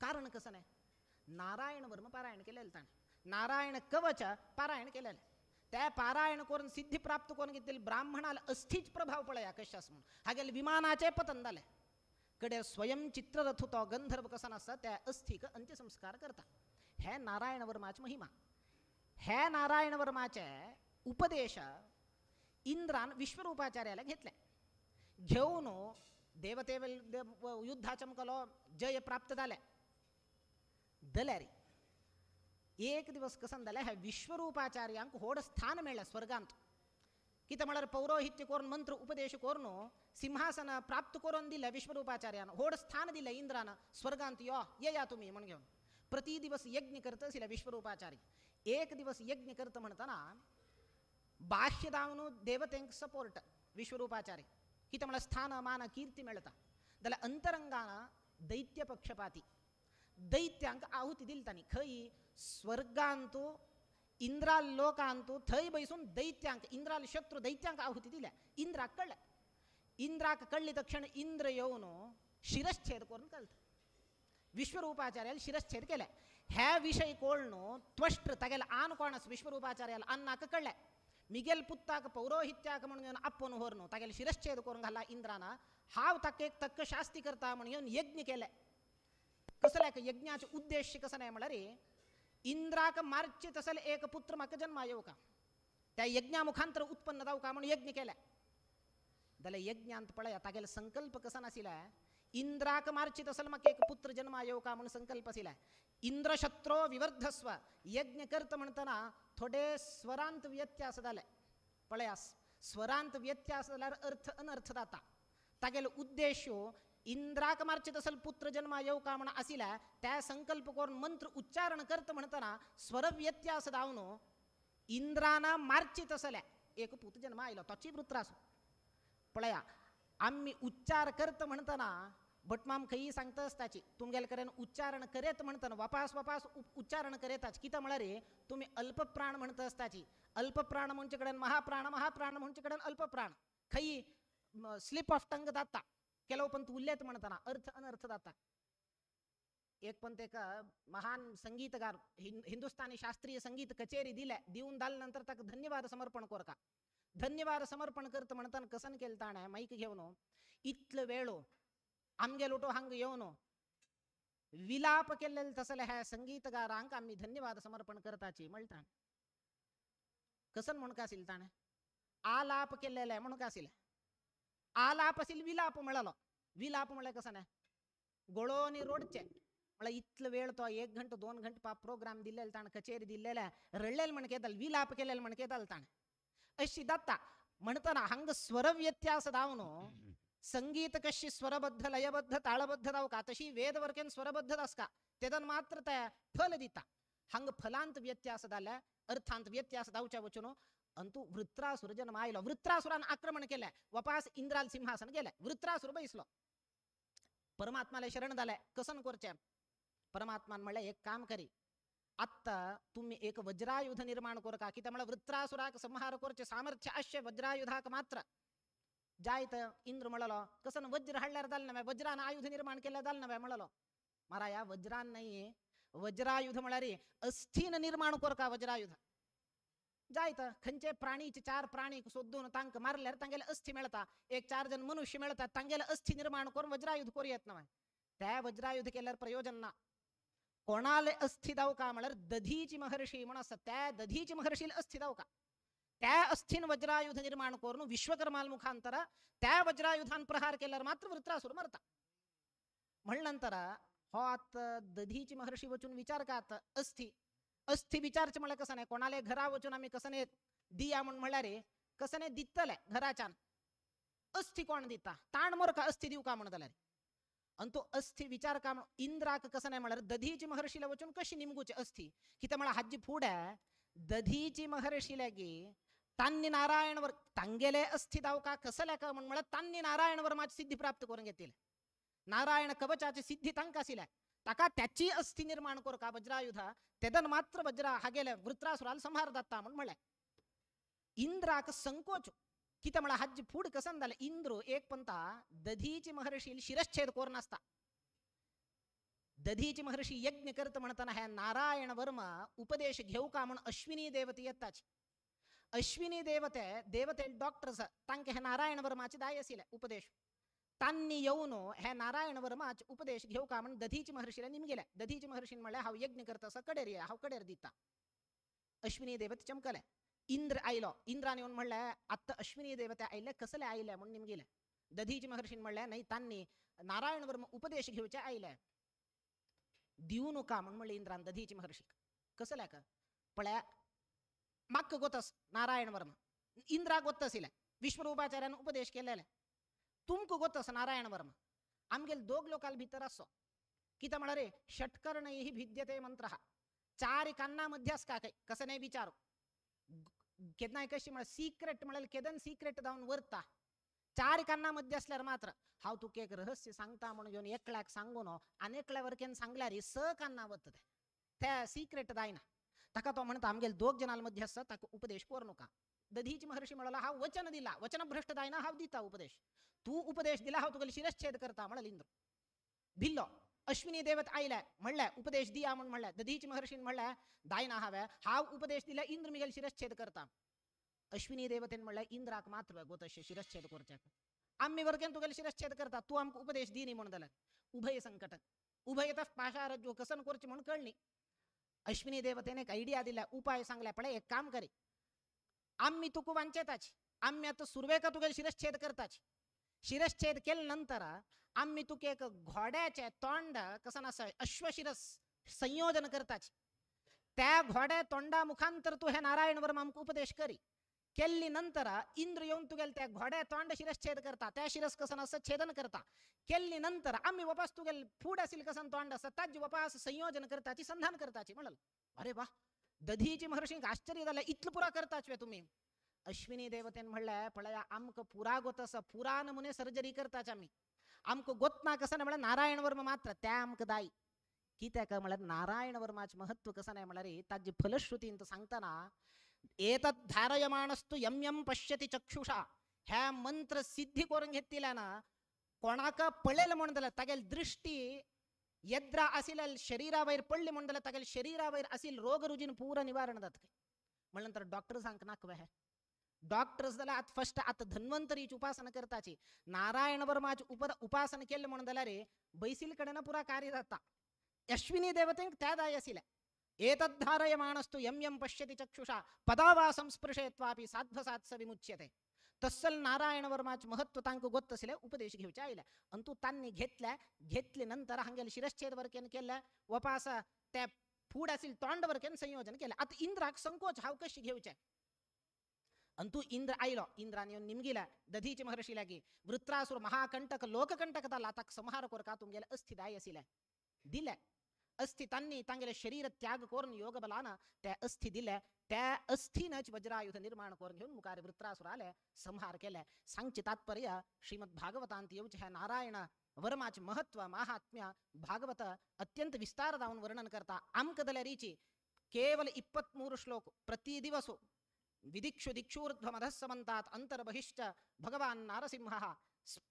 कारण कसं नाही नारायण वर्म पारायण केलेलं ताणें, नारायण कवच पारायण केलेलें, त्या पारायण करून सिद्धी प्राप्त करून घेतलेली ब्राह्मणाला अस्थीच प्रभाव पळया कशें आसा म्हणून हागेले विमानाचें पतन जालें. कडे स्वयं चित्ररथ तो गंधर्व कसन आसा त्या अस्थीक अंत्यसंस्कार करता. हे नारायण वर्माची महिमा. हे नारायण वर्माचे उपदेश इंद्रान विश्वरूपाचार्याला घेतले. घेवन देवते युद्धा चमकलो जय प्राप्त जाले. दल्यारी एक दिवस कसन जालें ह्या विश्वरूपाचार्यांक व्हड स्थान मेळ्ळें स्वर्गांत. कितें म्हळ्यार पौरोहित्य करून मंत्र उपदेश करून सिंहासन प्राप्त करून दिलें विश्वरूपाचार्यान, व्हड स्थान दिलें इंद्रान स्वर्गांत यो येया तुमी म्हण घेवन. प्रति दिवस यज्ञ करत आशिल्ले विश्वरूपाचार्य. एक दिवस यज्ञ करता म्हणटना बाह्य दावन देवतेंक सपोर्ट विश्वरूपाचार्य कितें म्हळ्यार स्थान मान कीर्ती मेळटा जाल्यार अंतरंगान दैत्य पक्षपाती दैत्यांक आहुती दिली तांणी. खंय स्वर्गांतू इंद्राल लोकांतू थंय बैसून दैत्यांक इंद्राल शत्रू दैत्यांक आहुती दिल्या. इंद्राक कळ्ळें, इंद्राक कळ्ळी तक्षण इंद्र येवन शिरश्छेद करून कळटा विश्वरूपाचार्याला शिरश्छेद केले. ह्या विशय कोळनु त्वष्ट्र तागेले आन कोण आसा विश्वरूपाचार्याला अन्नाक कळ्ळें मिगेल पुत्ताक पौरोहित्याक म्हणून येवन आपोवन व्हरून तागेले शिरश्छेद करून घाला इंद्रान. हांव ताका एक तक्क शास्ती करता म्हणून येवन यज्ञ केले. कसल्या यज्ञाचे उद्देश कसो न्हय म्हळ्यार इंद्राक मारचे तसले एक पुत्र म्हाका जन्मा येवका त्या यज्ञा मुखांतर उत्पन्न जावका म्हणून यज्ञ केले. जाल्यार यज्ञांत पळया तागेले संकल्प कसो नाशिल्ले इंद्राक मारची तसल म्हाका एक पुत्र जन्मा येवका म्हणून संकल्प आशिल्ले. इंद्रशत्रो विवर्धस्व यज्ञ करता म्हणटना थोडे स्वरांत व्यत्यास जाले. पळया स्वरांत व्यत्यास जाल्यार अर्थ अनर्थ जाता. तागेलो उद्देश इंद्राक मारचे तसल पुत्र जन्मा येवका म्हण आशिल्ले त्या संकल्प करून मंत्र उच्चारण करता म्हणटना स्वर व्यत्यास जावन इंद्रान मारची तसले एक पूत जन्मा आयलो तोची वृत्रासूर. पळया आमी उच्चार करता म्हणटना भटमाम खंयी सांगता आसताची तुमगेले कडेन उच्चारण करेत म्हणटना वापास वापास उच्चारण करेताच कितें म्हळ्यार तुमी अल्पप्राण म्हणटा आसताची. अल्पप्राण म्हणचे कडेन महाप्राण, महाप्राण म्हणचे कडेन अल्पप्राण खंयी स्लिप ऑफ टंग जाता. केलो पण उल्लेत म्हणटना अर्थ अनर्थ जाता. एक पण तेका महान संगीतकार हिंदुस्तानी शास्त्रीय संगीत कचेरी दिले दिवन जाले नंतर ताका धन्यवाद समर्पण करका. धन्यवाद समर्पण करता म्हणटना कसन केलें ताणें मायक घेवन इतलो वेळो आमगेलो तो हांगा येवन विलाप केल्ले तसले ह्या संगीतकारांक आमी धन्यवाद समर्पण करताची म्हणटा. कसन म्हणून आशिल्लें ताणें आलाप केल्लेले म्हणून आशिल्लें. आलाप आशिल्लें विलाप म्हळलो. विलाप म्हळ्यार कसं न्हय गोळोनी रोडचे म्हळ्यार इतलो वेळ तो एक घंटो 2 घंटे पा प्रोग्राम दिल्लेले ताणें कचेरी दिल्लेले रडलेले म्हणके येताले विलाप केल्लेले म्हणके येताले ताणें. अशी जाता म्हणटना हांगा स्वर व्यत्यास जावन संगीत कशी स्वरबद्ध लयबद्ध ताळबद्ध जावका तशी वेदवर्केन स्वरबद्ध आसका तेदन मात्र त्या फल दिता. हांगा फलांत व्यत्यास जाल्या अर्थांत व्यत्यास जावच्या वचून अंतू वृत्रासुर जन्म आयलो. वृत्रासुरान आक्रमण केलें वपास इंद्राल सिंहासन गेलें. वृत्रासुर बैसलो परमात्माला शरण जालें. कसन करचें परमात्मान म्हणलें एक काम करी आत्ता तुम्ही एक वज्रायुध निर्माण करका कितें म्हळ्यार वृत्रासुराक संहार करचें सामर्थ्य आसचें वज्रायुधाक मात्र. जायत इंद्र म्हणलो कसन वज्र हाडल्यार जालें ना वज्रान आयुध निर्माण केल्यार जालें ना म्हणलो. माराया वज्रान न्हय वज्रायुध म्हळ्यार अस्थीन निर्माण करका वज्रायुध. जायत खंयचे प्राणीचे 4 प्राणी सोदून तांकां मारल्यार तांगेले अस्थी मेळटा. एक 4 जण मनुष्य मेळटा तांगेले अस्थी निर्माण करून वज्रायुध करूं येत ना. त्या वज्रायुध केल्यार प्रयोजन ना. कोणाले अस्थी दावका म्हळ्यार दधीची महर्षी म्हण आसा त्या दधीची महर्षीला अस्थी दावका त्या अस्थीन वज्रायुध निर्माण करून विश्वकर्माल मुखांतर त्या वज्रायुधान प्रहार केल्यार मात्र वृत्रासूर मरता. म्हणल्यानंतर हो आत दधीची महर्षी वचून विचार का आत अस्थी अस्थी विचारचे म्हळ्यार कसं नाही कोणाले घरा वचून आमी कसं नाही दिया म्हूण म्हणल्यार कसं नाही दितले घराच्यान अस्थी कोण दिता ताण मोरका अस्थी दिवका म्हण जाल्यार आनी तो अस्थी विचार का इंद्राक कसं नाही म्हळ्यार दधीची महर्षीला वचून कशी निमगुचे अस्थी कितें म्हळ्यार हाजी फुडें दधीची महर्षी लागी तांनी नारायणवर तांगेले अस्थी दावका कसल्या का म्हण म्हळ्यार तांनी नारायणवर माझी सिद्धी प्राप्त करून घेतली नारायण कवचाची सिद्धी तांकां आशिल्ल्या ताका त्याची अस्थी निर्माण करका वज्रायुधा तेदन मात्र वज्रा हागेले वृत्रासुराल संहार जाता म्हण म्हळ्यार इंद्राक संकोच कितें म्हळ्यार हाजी फूड कसन जालें इंद्र एक पंता दधीची महर्षी शिरच्छेद करून आसता दधीची महर्षी यज्ञ करत म्हणताना ह्या नारायण वर्मा उपदेश घेवका म्हण अश्विनी देवते येताच अश्विनी देवते देवते डॉक्टर्स तांकां हे नारायण वर्माचे दाय आशिल्ले उपदेश तांनी येवन हे नारायण वर्माचे उपदेश घेवका म्हण दधीची महर्षीला निमगेले दधीची महर्षीन म्हणलें हांव यज्ञ करता आसा कडेर ये हांव कडेर दिता अश्विनी देवते चमकले इंद्र आयलो इंद्रान येवन म्हणलें आत्तां अश्विनी देवते आयले कसले आयले म्हूण निमगेले दधीची महर्षीन म्हणलें न्हय तांनी नारायण वर्मा उपदेश घेवचे आयले दिवं नका म्हण म्हणलें इंद्रान दधीची महर्षीक कसल्या का पळया म्हाका गोतस नारायण वर्मा इंद्राक गोत आशिल्लें विश्वरूपाचार्यान उपदेश केलेले तुमकां गोतस नारायण वर्मा आमगेले दोग लोकाल भितर आसो कितें म्हळ्यार रे षटकर्णैः भिद्यते मंत्रः चार कान्ना मध्य आसका काय कसं नाही विचारू केन्नाय कशी म्हळ्यार सिक्रेट म्हळ्यार केदन सिक्रेट जावन वरता चार कान्ना मध्य असल्यार मात्र हांव तुका एक रहस्य सांगता म्हणून घेवन एकल्याक सांगून आनी एकल्या वरकेन सांगल्यार स कान्ना वता ते सिक्रेट जायना ताका तो म्हणटा आमगेले दोग जणां मध्य आसा ताका उपदेश करू नका दधीची महर्षी म्हळ्यार हांव वचन दिला वचनभ्रष्ट जायना हांव दिता उपदेश तूं उपदेश दिला हांव तुगेले शिरच्छेद करता म्हळ्यार इंद्र भिल्लो अश्विनी देवत आयले म्हणलें उपदेश दिया म्हूण म्हणलें दधीची महर्षीन म्हणलें जायना हांवें हांव उपदेश दिल्या इंद्र मिगेल शिरच्छेद करता अश्विनी देवतेन म्हणलें इंद्राक मात्र गोतशें शिरच्छेद करच्याक आमी वर्गेन तुगेले शिरच्छेद करता तूं आमकां उपदेश दी न्ही म्हूण जाल्यार उभय संकट उभयतः पाशारज्जो कसन करचें म्हूण कळ्ळी अश्विनी देवतेन एक आयडिया दिल्या उपाय सांगल्या पळय एक काम करी आमी तुका वांचेताच आमी आतां सुरवेका तुगेले शिरच्छेद करताच शिरच्छेद केले नंतर आमी तुका एक घोड्याचें तोंड कसं आसा अश्वशिरस संयोजन करताच त्या घोड्या तोंडा मुखांतर तूं हे नारायण वर्मा आमकां उपदेश करी केल्ली नंतर इंद्र येवन तुगेले त्या घोड्या तोंड शिरच्छेद करता त्या शिरस कसन आसा छेदन करता केल्ली नंतर आमी वापस तुगेले फूड आशिल्लें कसन तोंड आसा ताजे वापस संयोजन करताची संधान करताची म्हणलं अरे वा दधीची महर्षींक आश्चर्य जालें इतलें पुरा करताच वे तुमी अश्विनी देवतेन म्हणलें पळया आमकां पुरा गोत आसा पुरा नमुने सर्जरी करताच आमी आमकां गोत ना कसं म्हळ्यार नारायण वर्मा मात्र त्या आमकां दाय कित्याक म्हळ्यार नारायण वर्माचें महत्व कसं नाही म्हळ्यार ताजी फलश्रुतींत सांगतना एतत् धारयमाणस्तु यम यम पश्यति चक्षुषा ह्या मंत्र सिद्धी करून घेतलेल्या ना कोणाक पळयलें म्हूण जाल्यार तागेली दृष्टी येद्रा आशिल्ल्या शरीरा वयर पडली म्हूण जाल्यार तागेले शरीरा वयर आशिल्ले रोग रुजीन पुरा निवारण जाता म्हणल्या नंतर डॉक्टर्सांक नाका हे डॉक्टर्स जाल्यार आतां फर्स्ट आतां धन्वंतरीची उपासना करताची नारायण वर्माची उपासना केल्लें म्हणून जाल्यार बैसील कडेन पुरा कार्य जाता अश्विनी देवतेंक त्या दाय आशिल्लें एतद्धारयमाणस्तु यम यम पश्यति चक्षुषा पदावा संस्पृशयत्वापि साध्वसात् स विमुच्यते तस्सल नारायण वर्माचे महत्व तांकां गोत आशिल्लें उपदेश घेवचे आयले आनी तूं तांणी घेतल्या घेतले नंतर हांगेले शिरच्छेद वरकेन केलें वपास त्या फूड आशिल्लें तोंड वरकेन संयोजन केलें आतां इंद्राक संकोच हांव कशी घेवचें आनी तूं इंद्र आयलो इंद्रान येवन निमगिल्या दधीची महर्षी लागी वृत्रासुर महाकंटक लोककंटक जाला ताका संहार करका तुमगेले अस्थी दाय आशिल्लें दिलें अस्थी तांनी तांगेले शरीर त्याग करून योग बलान त्या अस्थी दिले त्या अस्थीनच वज्रायुध निर्माण करून घेवन मुखार वृत्रासुराले संहार केले सांगचे तात्पर्य श्रीमद भागवतांत येवचे ह्या नारायण वर्माचे महत्व महात्म्य भागवत अत्यंत विस्तार जावन वर्णन करता आमकां जाल्यार रिची केवल 23 श्लोक प्रति दिवस विदिक्षु दिक्षूर्ध्वमधः समन्तात् अंतर्बहिश्च भगवान नारसिंहः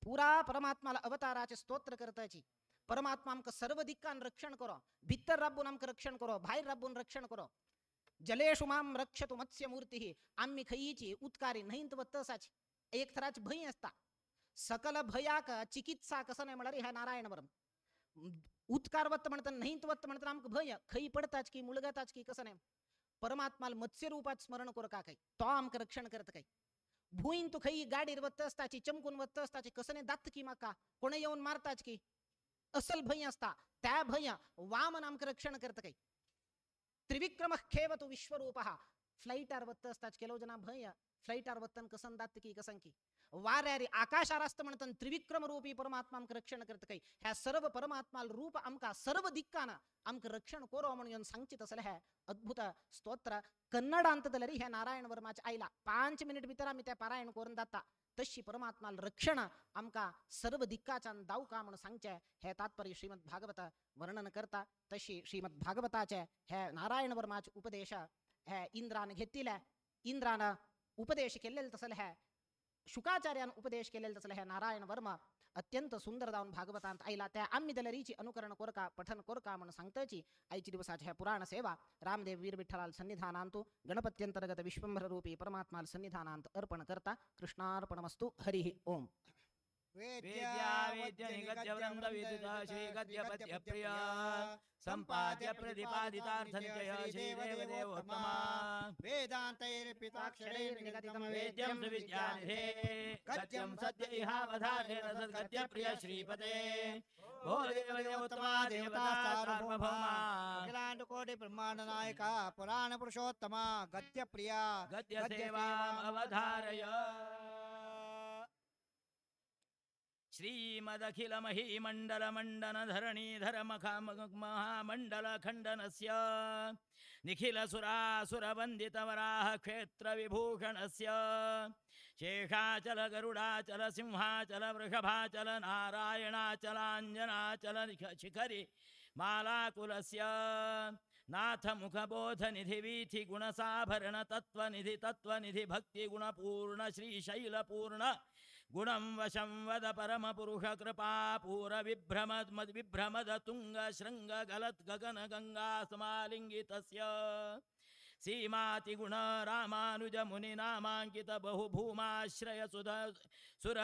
पुरा परमात्माला अवताराचे स्तोत्र करताची परमात्मा आमकां सर्व दिक्कान रक्षण करो भितर राबून आमकां रक्षण करो भायर राबून रक्षण करो जलेषु माम रक्षतु मत्स्यमूर्तिः आम्ही खंयची उदकारी न्हंयंत वतसाची एक थराची भंय आसता सकल भयाक चिकित्सा कसं नाही म्हळ्यार ह्या नारायण वर्म उदकार वत म्हणटा न्हंयंत वत म्हणटा आमकां भंय खंय पडताच की मुळगताच की कसं नाही परमात्माला मत्स्यरूपात स्मरण करका काय तो आमकां रक्षण करता काय भूंयन तूं खंय गाडीर वत आसताची चमकून वत आसताची कसं नाही दात की म्हाका कोण येवन मारताच की असल भंय आसता त्या भंय वामन आमकां रक्षण करता काय त्रिविक्रम खेवतु विश्वरूपः फ्लायटार वत आसताच केलो जना भंय फ्लायटार वतन कसन दात की कसन की वाऱ्यारी आकाशार आसता म्हणटन त्रिविक्रम रूपी परमात्मा आमकां रक्षण करता काही ह्या सर्व परमात्मा रूप आमकां सर्व दिक्कान आमकां रक्षण करो म्हणून सांगचे तसलें हे अद्भुत स्तोत्र कन्नडांत जाल्यार हे नारायण वर्माचे आयला 5 मिनिट भितर आमी तें पारायण करून जाता. तशी परमात्मा रक्षण आमकां सर्व दिक्काच्यान दावका म्हणून सांगचें हे तात्पर्य श्रीमद भागवत वर्णन करता. तशी श्रीमद भागवताचे हे नारायण वर्माचे उपदेश हे इंद्रान घेतिले, इंद्रान उपदेश केल्ले तसले हे शुकाचार्यान उपदेश केलेले तसले हे नारायण वर्मा अत्यंत सुंदर जावन भागवतांत आयला. त्या आमी जाल्यारीची अनुकरण कोरका पठन कोरका म्हणून सांगताची आयची दिवसाचे हे पुराण सेवा रामदेव वीर विठ्ठलाल सन्निधानांतु गणपत्यंतर्गत विश्वंभर रूपी परमात्माल सन्निधानांत अर्पण करता. कृष्णार्पणमस्तु. हरि ओम. संपाद्य प्रतिपादितार्थनिचय श्रीदेवदेवोत्तमा वेदान्तैर्पिताक्षरैर्निगदितं वेद्यं सुविद्यानिधे गद्यं सद्य इहावधारेण सद्गद्य प्रिय श्रीपते भो देवदेवोत्तमा देवता सार्वभौमा अखिलाण्डकोटि ब्रह्माण्ड नायक पुराण पुरुषोत्तमा गद्य प्रिया गद्य सेवाम् अवधारय. श्रीमदखिल महीमंडल मंडन धरणीधर महामंडल खंडनस्य निखिल सुरासुर वंदित वराह क्षेत्र विभूषणस्य शेषाचल गरुडाचल सिंहाचल वृषभाचल नारायणाचलांजनाचल शिखरि मालाकुलस्य नाथ मुखबोध निधि वीथि गुणसाभरण तत्वनिधि तत्वनिधि भक्ति गुणपूर्ण श्रीशैलपूर्ण गुणं वशं वद परम पुरुष कृपा पूर विभ्रम विभ्रमद तुंग शृंग गलत् गगन गंगा समालिंगितस्य सीमाति गुण रामानुज मुनि नामांकित बहुभूमाश्रय सुध सुर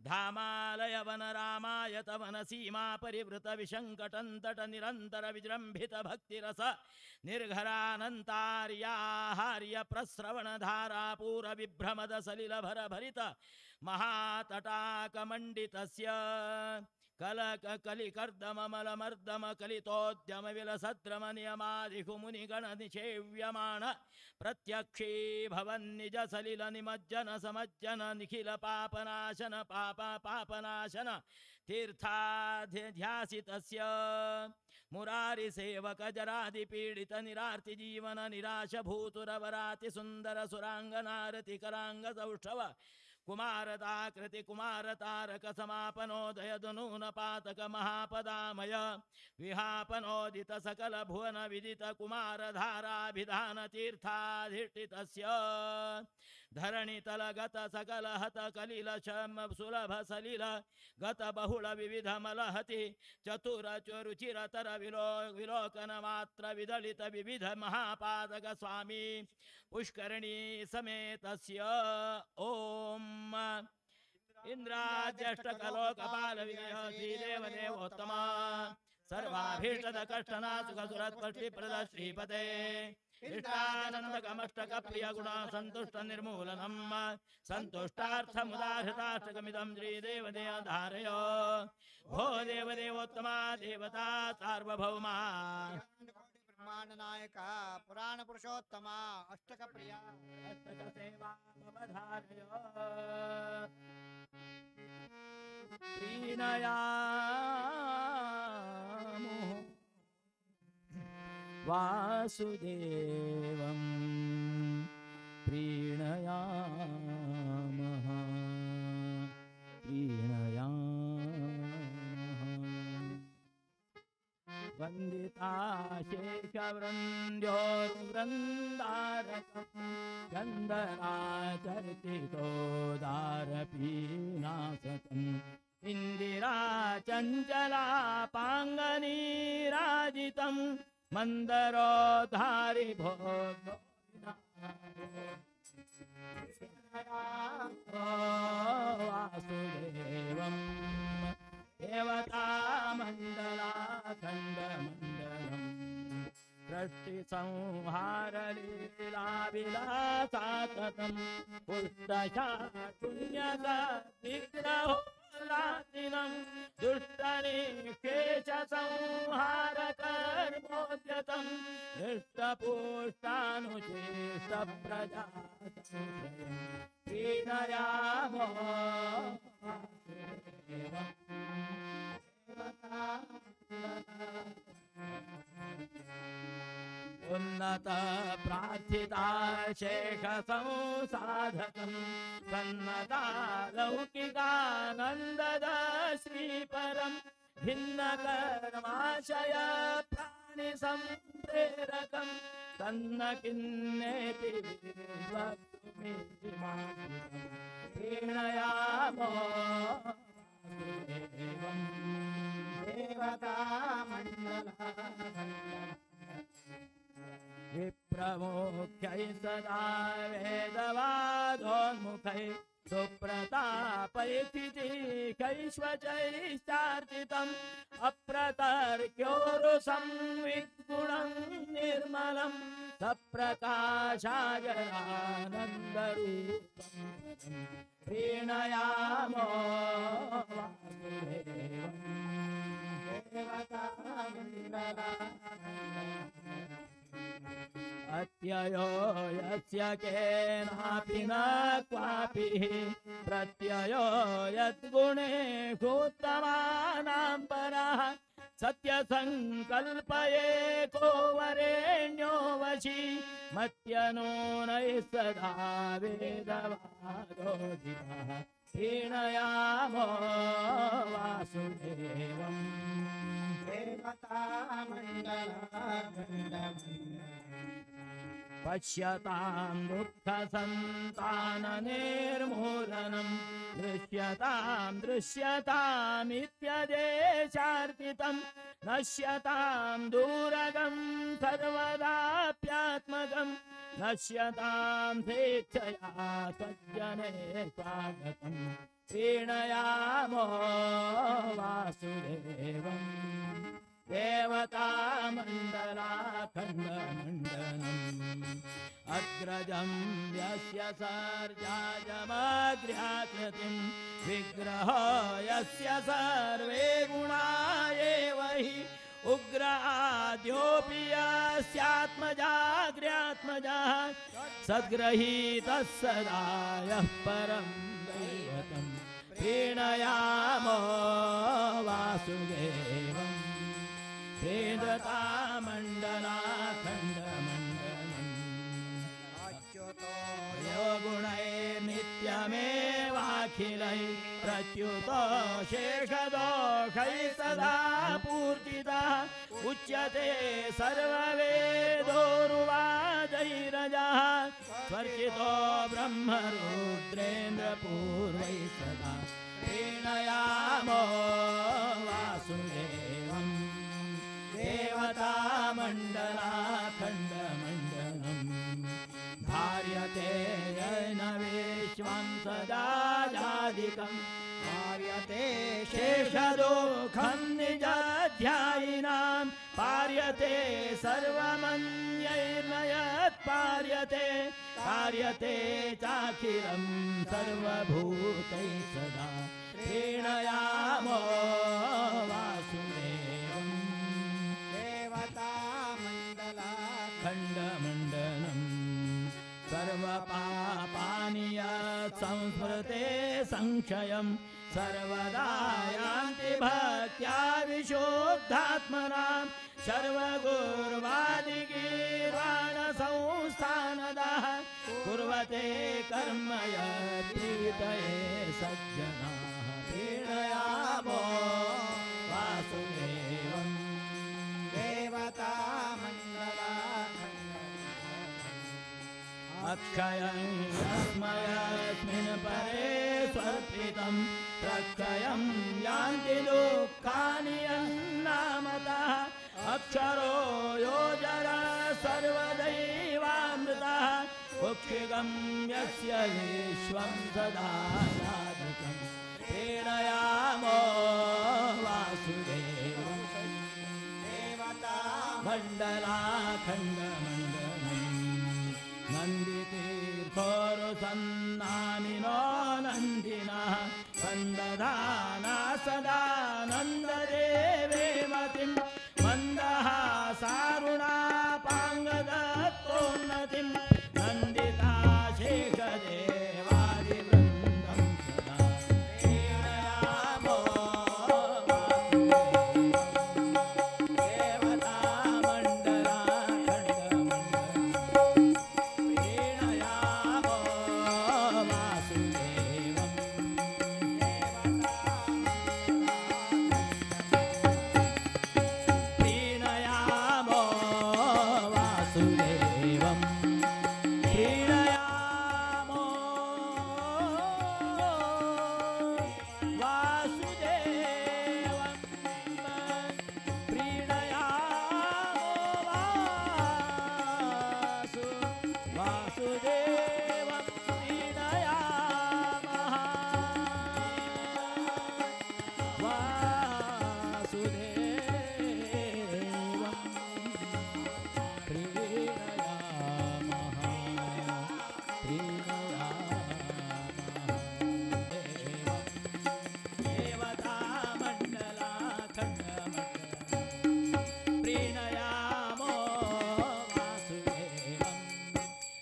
धामालय वन रामायत वन सीमा परिवृत विशंकटंतट निरंतर विजृंभित भक्तिरस निर्घरानंतार्याहार्य प्रस्रवण धारापूर विभ्रमद सलिल भर भरित महातटाकमंडितस्य कलक कलिकर्दममलमर्दम कलितोद्यम विलसद्रम नियमादिषु मुनिगण निषेव्यमाण प्रत्यक्षी भवन्निज सलिल निमज्जन समज्जन निखिल पापनाशन पाप पापनाशन तीर्थाध्यासितस्य मुरारि सेवक जरादि पीडित निरार्ति जीवन निराश भूतुरवराति सुंदर सुरांगनारति करांग सौष्ठव कुमारताकृति कुमारतारक समापनोदय नून पातक महापदामय विहापनोदित सकल भुवन विदित कुमारधाराभिधान तीर्थाधिष्ठितस्य धरणितलगत सकल हत कलिल शम सुलभ सलिल गत बहुल विविध मलहति चतुर रुचिरतर विलोकन मात्र विदलित विविध महापादक स्वामी पुष्करिणी समेतस्य ओम इंद्राज्यष्टकलोकपाल विजय श्रीदेवदेवोत्तमा सर्वाभीष्टद कष्टनासुखसुरत्पष्टिप्रद श्रीपते इष्टानन्दकमष्टक प्रियगुण सन्तुष्ट निर्मूलनम सन्तुष्टार्थमुदाहृताष्टकमिदं श्रीदेवदेव धारय भो देवदेवोत्तमा देवता सार्वभौमा ब्रह्मांड नायक पुराण पुरुषोत्तमा अष्टक प्रिया अष्टक सेवामवधारय प्रीणयामो वासुदेवं प्रीणयामः प्रीणयामः वन्दिता शेषवृन्द्योर्वृन्दारकं चन्दनाचर्चितोदारपीनासकम् इन्दिरा चञ्चला पाङ्गनीराजितं मन्दरोधारि भोगो वासुदेवं देवतामण्डलाखण्डमण्डलम् सृष्टिसंहारलीलाविलासाततं पुष्टशाकुन्यसविग्रहो दुर्रातिनं दुष्टनिकेश संहार कर्मोद्यतं हृष्टपुष्टानुचेष्ट प्रजा प्रीणयामो उन्नत प्रार्थिता शेष संसाधकं सन्नता लौकिकानन्दद श्रीपरं भिन्न कर्माशय प्राणि संप्रेरकं तन्न किन्नेति प्रीणयामो देवता मण्डला विप्रमुख्यै सदा वेदवादोन्मुखै सुप्रतापैथितिकैश्वचैश्चार्चितम् अप्रतर्क्योरुसंविद्गुणं निर्मलं सप्रकाशाय आनन्दरूपं प्रीणयामो वासुदेवम् देवता मण्डला अत्ययो यस्य केनापि न क्वापि प्रत्ययो यद्गुणेषुत्तमानां परः सत्यसङ्कल्पयेको वरेण्यो वशी मत्यनूनैः सदा वेदवादोदितः प्रीणयामो वासुदेवम् देवता मण्डला पश्यतां दुःखसन्ताननिर्मूलनं दृश्यतां दृश्यतामित्यदेशार्पितं नश्यतां दूरगं सर्वदाप्यात्मकं नश्यतां स्वेच्छया सज्जने स्वागतं प्रीणयामो वासुदेवम् देवता मण्डलाखण्डमण्डनम् अग्रजं यस्य सर्जाजमग्र्याकृतिं विग्रहो यस्य सर्वे गुणा एव हि उग्र आद्योऽपि यस्यात्मजाग्र्यात्मजः सद्ग्रहीतः सदा यः परं दैवतं प्रीणयामो वासुदेवम् वेदता मण्डलाखण्डमण्डनम् यो गुणैर्नित्यमेवाखिलैः प्रच्युतो शेषदोषैः सदा पूर्तितः उच्यते सर्ववेदोरुवादैरजः स्वर्चितो ब्रह्मरुद्रेन्द्रपूर्वैः सदा प्रीणयामो वासुदेवम् देवता मण्डलाखण्डमण्डनम् धार्यते येन विश्वं सदा जादिकं पार्यते शेषदुःखं निजध्यायिनां पार्यते सर्वमन्यैर्नयत् पार्यते कार्यते चाखिलं सर्वभूतैः सदा प्रीणयामो वासुदेवम् देवता मण्डला खण्डमण्डनम् सर्वपापानि यत् संस्मृते संक्षयं सर्वदा यान्ति भक्त्या विशुद्धात्मनां सर्वगुर्वादिगीर्वाणसंस्थानदः कुर्वते कर्म यत्प्रीतये सज्जनाः प्रीणयामो वासुदेवम् देवता मण्डला अक्षयं यस्मयस्मिन् परे स्वर्पितं प्रक्षयं यान्ति दुःखानि यन्नामतः अक्षरो यो जरा सर्वदैवामृतः कुक्षिगं यस्य विश्वं सदा जागृतं प्रीणयामो वासुदेवम् देवता मण्डलाखण्डमण्डनम् नन्दितीर्थोरुसन्नामसंस्थानदः नामिनो नन्दिनः सन्दधाना सदानन्ददेवे मतिं मन्दहासारुणापाङ्गदत्तोन्नतिं नन्दिता शेषदेवादिवृन्दं सदा प्रीणयामो देवतामण्डलाखण्डमण्डलं प्रीणयामो वासुदेवं प्रीणयामो वासुदेवं प्रीणयामो वासुदेवं प्रीणयामो वासु वासुदेवं प्रीणयामः वासुदेवं प्रीणयामः प्रीणयामः देवतामण्डलाखण्डमण्डलं प्रीणयामो वासुदेवं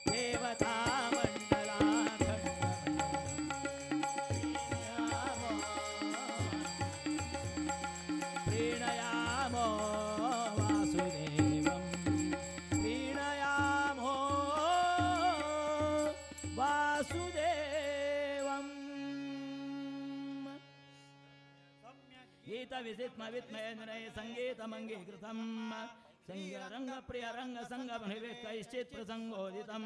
देवतामण्डलाखण्डमण्डलं प्रीणयामो वासुदेवं प्रीणयामो वासुदेवम्। गीतविसित्मवित्मयनिरय सङ्गीतमङ्गीकृतं सङ्गरङ्गप्रिय रङ्गसङ्गमनिवेकैश्चित् प्रसङ्गोदितं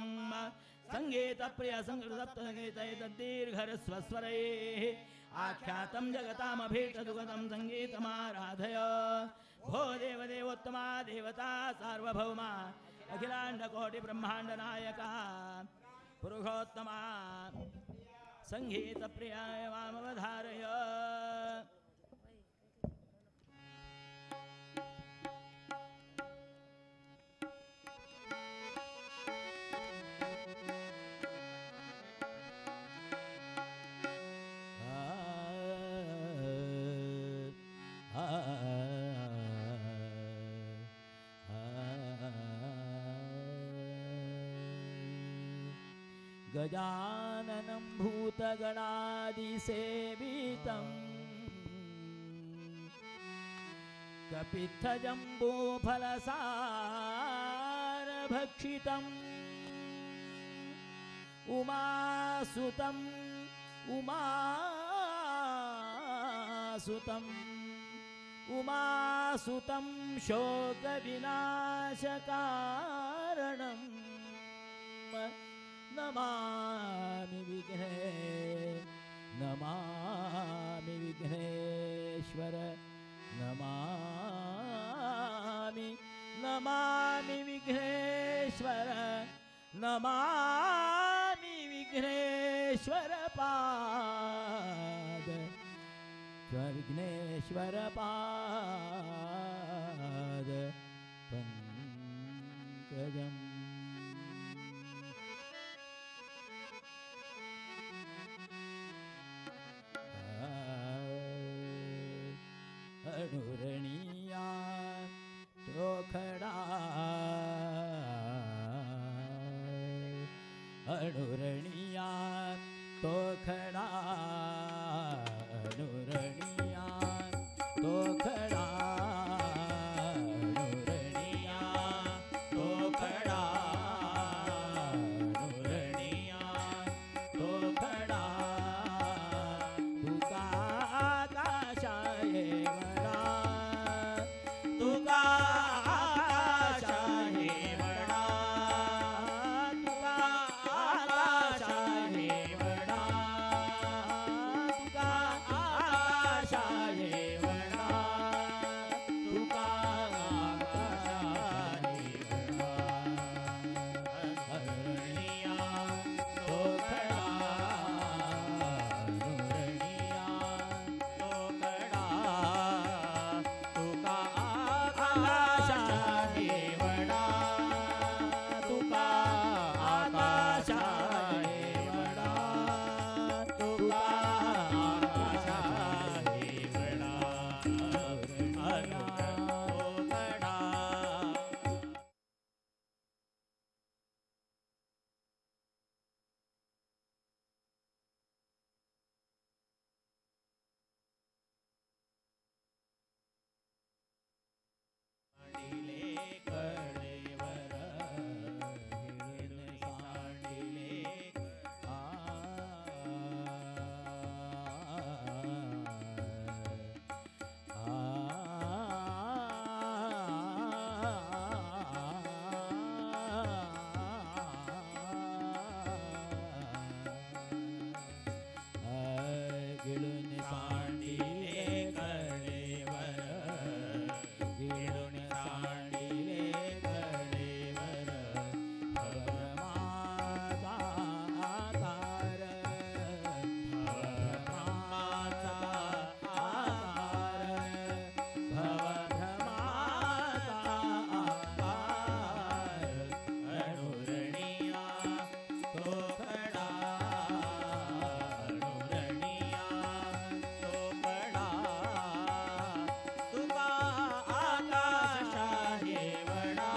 सङ्गीतप्रिय सङ्गीतसप्तगीतैतद्दीर्घरस्वस्वरैः आख्यातं जगतामभीष्टदुगतं सङ्गीतमाराधय। भो देवदेवोत्तमा देवता सार्वभौमा अखिलाण्डकोटिब्रह्माण्डनायका पुरुषोत्तमा सङ्गीतप्रियाय मामवधारय। गजाननं भूतगणादिसेवितं कपित्थजम्बूफलसारभक्षितम् उमासुतं उमासुतं उमासुतं शोकविनाशकारणं नमामि विघ्ने नमामि विघ्नेश्वर नमामि नमामि विघ्नेश्वर नमामि विघ्नेश्वर पाद विघ्नेश्वर पाद पंकजम्। अनुरणिया चोखड़ा अनुरणिया तोखड़ा अनुरणिया तोखड़ा अनुरणिया तोखड़ा अनुरणिया तोखड़ा तुका आकाशाये वडा तुका आकाशाये वडा तुका आकाशाये तुका आकाशा हेवडा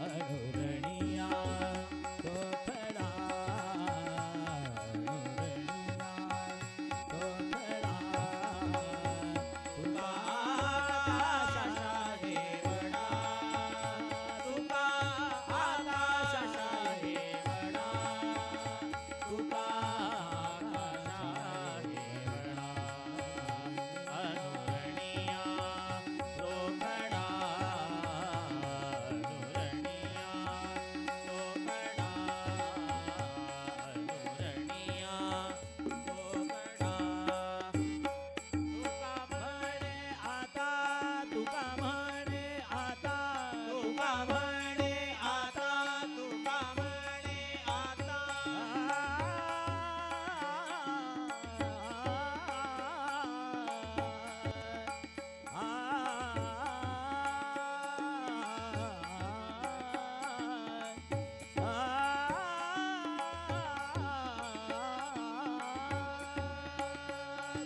अनुरणिया.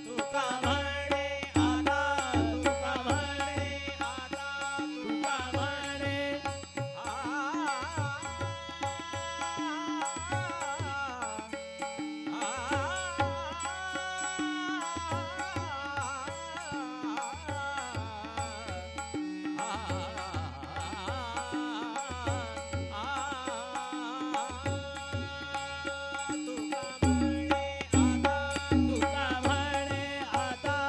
तुका म्हणे आता, तुका म्हणे आता.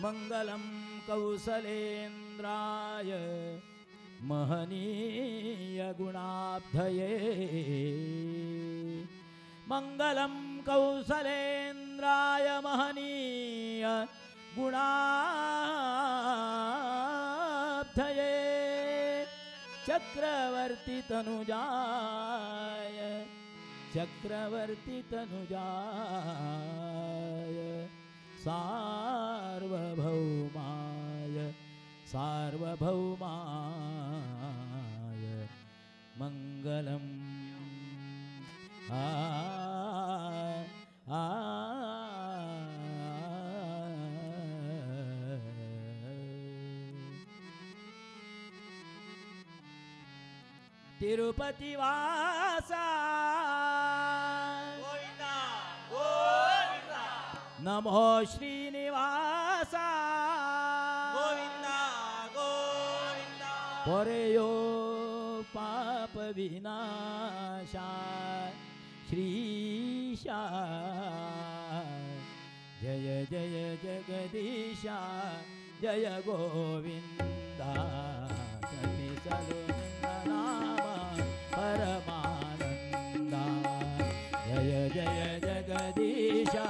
मंगलं कौसलेन्द्राय महनीय गुणाब्धये मंगलं कौसलेन्द्राय महनीय गुणाब्धये चक्रवर्ती तनुजाय चक्रवर्ती तनुजाय सार्वभौमाय सार्वभौमाय मंगलम आ आ तिरुपति वासा गोविंदा गोविंदा नमो श्रीनिवासा गोविंदा गोविंदा परेयो पाप विनाशा श्रीशा जय जय जगदीशा जय गोविंदा जपिसलो नाम परमानंदा जय जय जगदीशा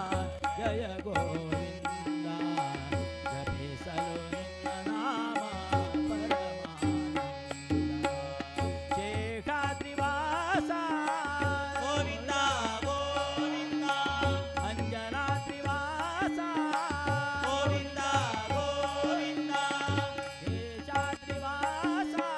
जय गोविंदा जपिसलो नाम परमानंदा शेषाद्रिवासा गोविंदा गोविंदा अंजनाद्रिवासा गोविंदा गोविंदा शेषाद्रिवासा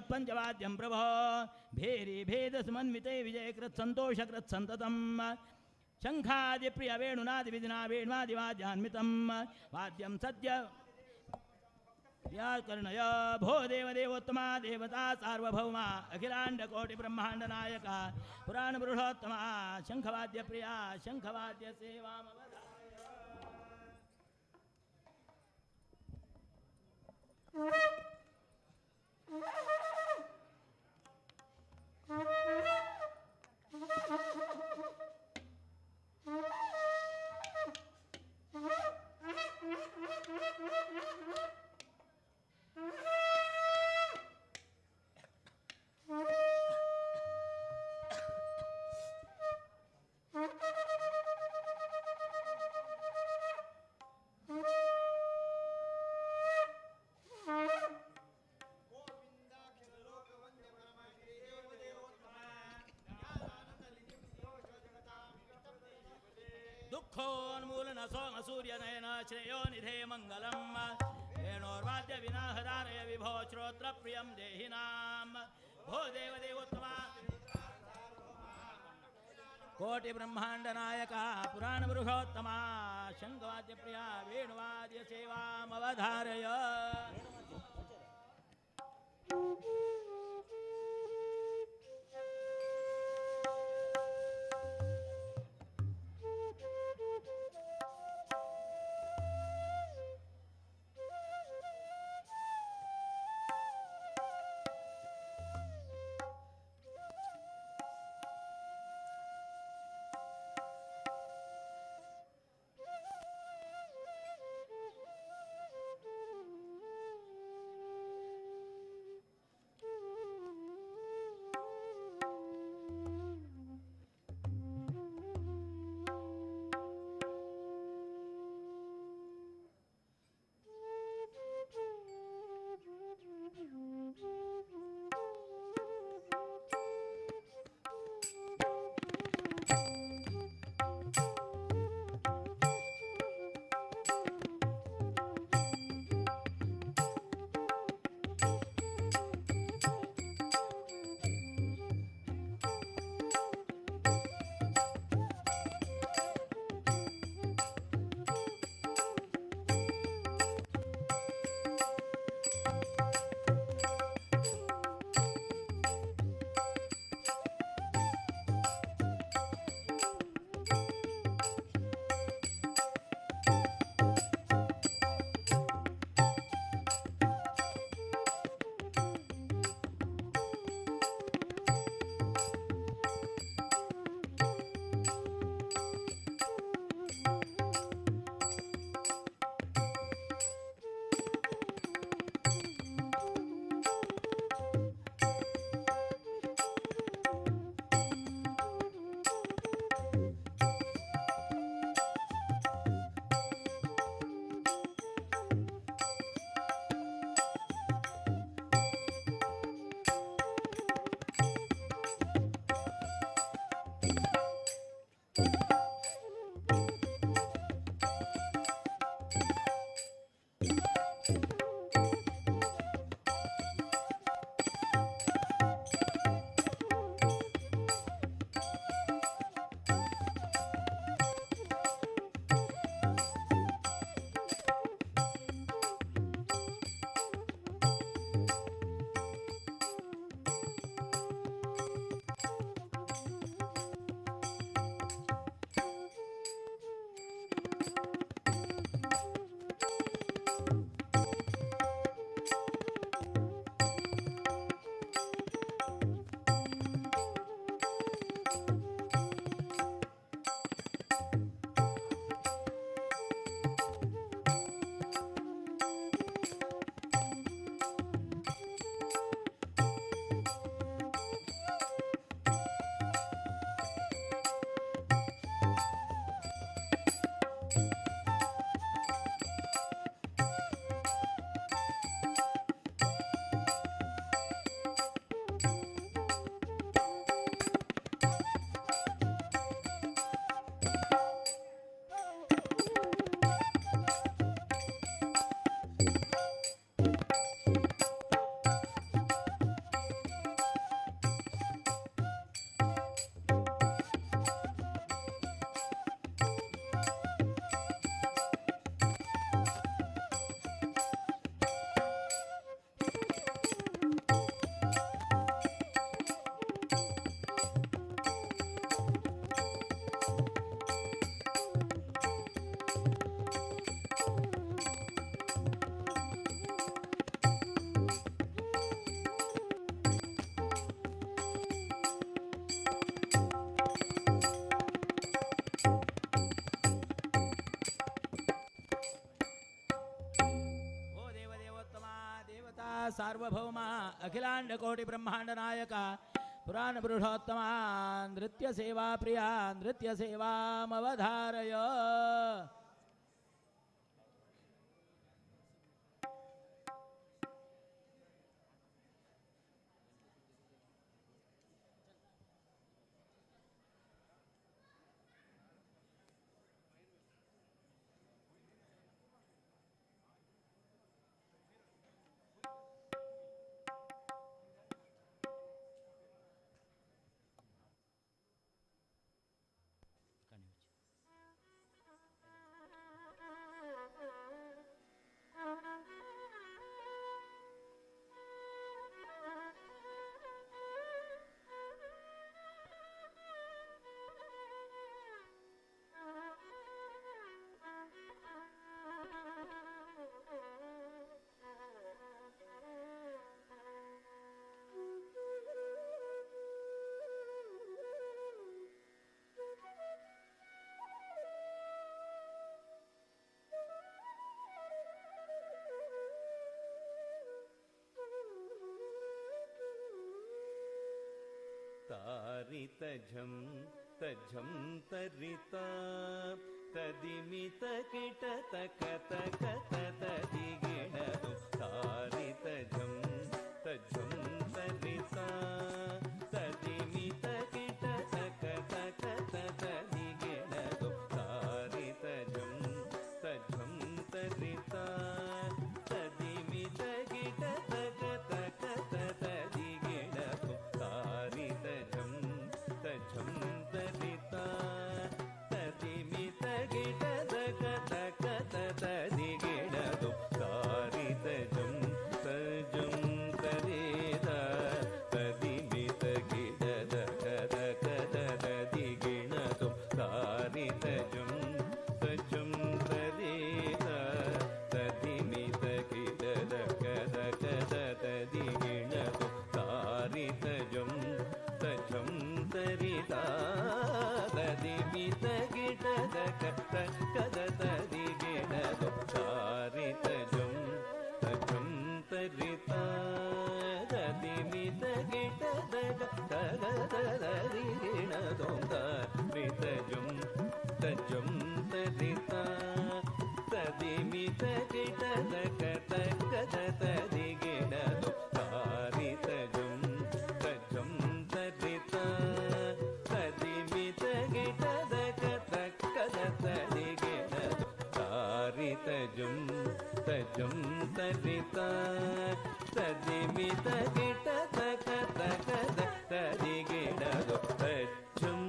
पंचवाद्यं प्रभो भेरी भेद समन्विते विजयकृत संतोषकृत संततम शंखादि प्रिय वेणुनादि विधिना वेण्वादिवाद्यान्वितं वाद्यं सद्य व्याकर्णय भो देव देवोत्तमा देवता सार्वभौमा अखिलांड कोटि ब्रह्मांड नायक पुराण पुरुषोत्तमा शंखवाद्य प्रिया शंखवाद्य सेवामवधारय। दुःखोन्मूलन सोम सूर्यनयन श्रेयो निधे मंगलम वेणोर्वाद्य विनाहदारय विभो श्रोत्रप्रियं देहिनां भो देव देवोत्तमा कोटि ब्रह्मांड नायक पुराण पुरुषोत्तमा शंखवाद्य प्रिया वेणुवाद्य सेवामवधारय। सार्वभौम अखिलांड कोटि ब्रह्मांड नायक पुराण पुरुषोत्तम नृत्य सेवा प्रिया नृत्य सेवामवधारय. तारित झम तझम तरिता तदिमित किट तक तक तदि गिणदु तारित झम तझम तरिता तदिमित किट तक तक तदि गिणदु तारित झम तझम तरिता तदिमित किट तक तक तदि गिणदु तारित झम तझम तरिता तदिमित गिट तक तक तदि गिणदु तारित झम तझम तरिता तदिमित गिट तक तक तदि गिणदु तारित झम तझम तरिता तदिमित गिट तक तक तदि गिणदु तारित झम तझम तरिता तदिमित गिट तक तक तदि गिणदु तारित झम तझम तरिता तदिमित गिट तक तक तदि गिणदु तारित झम तझम तरिता तदिमित गिट तक तक तदि गिणदु तारित झम तझम तरिता तदिमित गिट तक तक तदि गिणदु तारित झम तझम तरिता तदिमित गिट तक तक तदि गिणदु तझम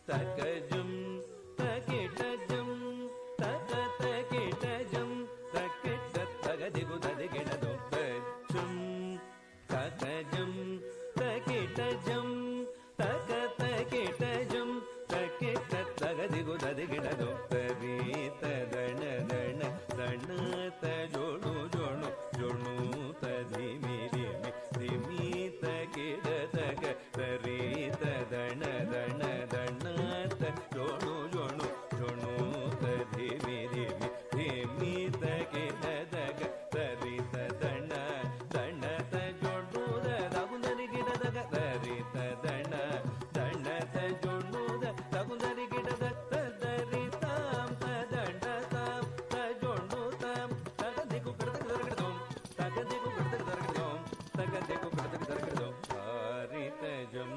तकजुम तकिटजुम तक तकिटजुम तकिट तगदिगु तदिगिणदु तझम तकजुम तकिटजुम तक तकिटजुम तकिट तगदिगु तदिगिणदु तरित दण दण दण तजोणु जोणु जोणु तधिमि धिमि धिमि तकिट तक तरित दण दण दण जोणु जोणु जोणु तधिमि धिमि धिमि तकिट तक तरित दण दण तजोणु दगुंदरि गिट तक तरित दण दण तजोणु दगुंदरि गिट तक तरितां तदंड तां तजोणु तां तगदिगु गिडतक दरगिडदों तगदिगु गिडतक दरगिडदों तगदिगु गिडतक दरगिडदों तारित झम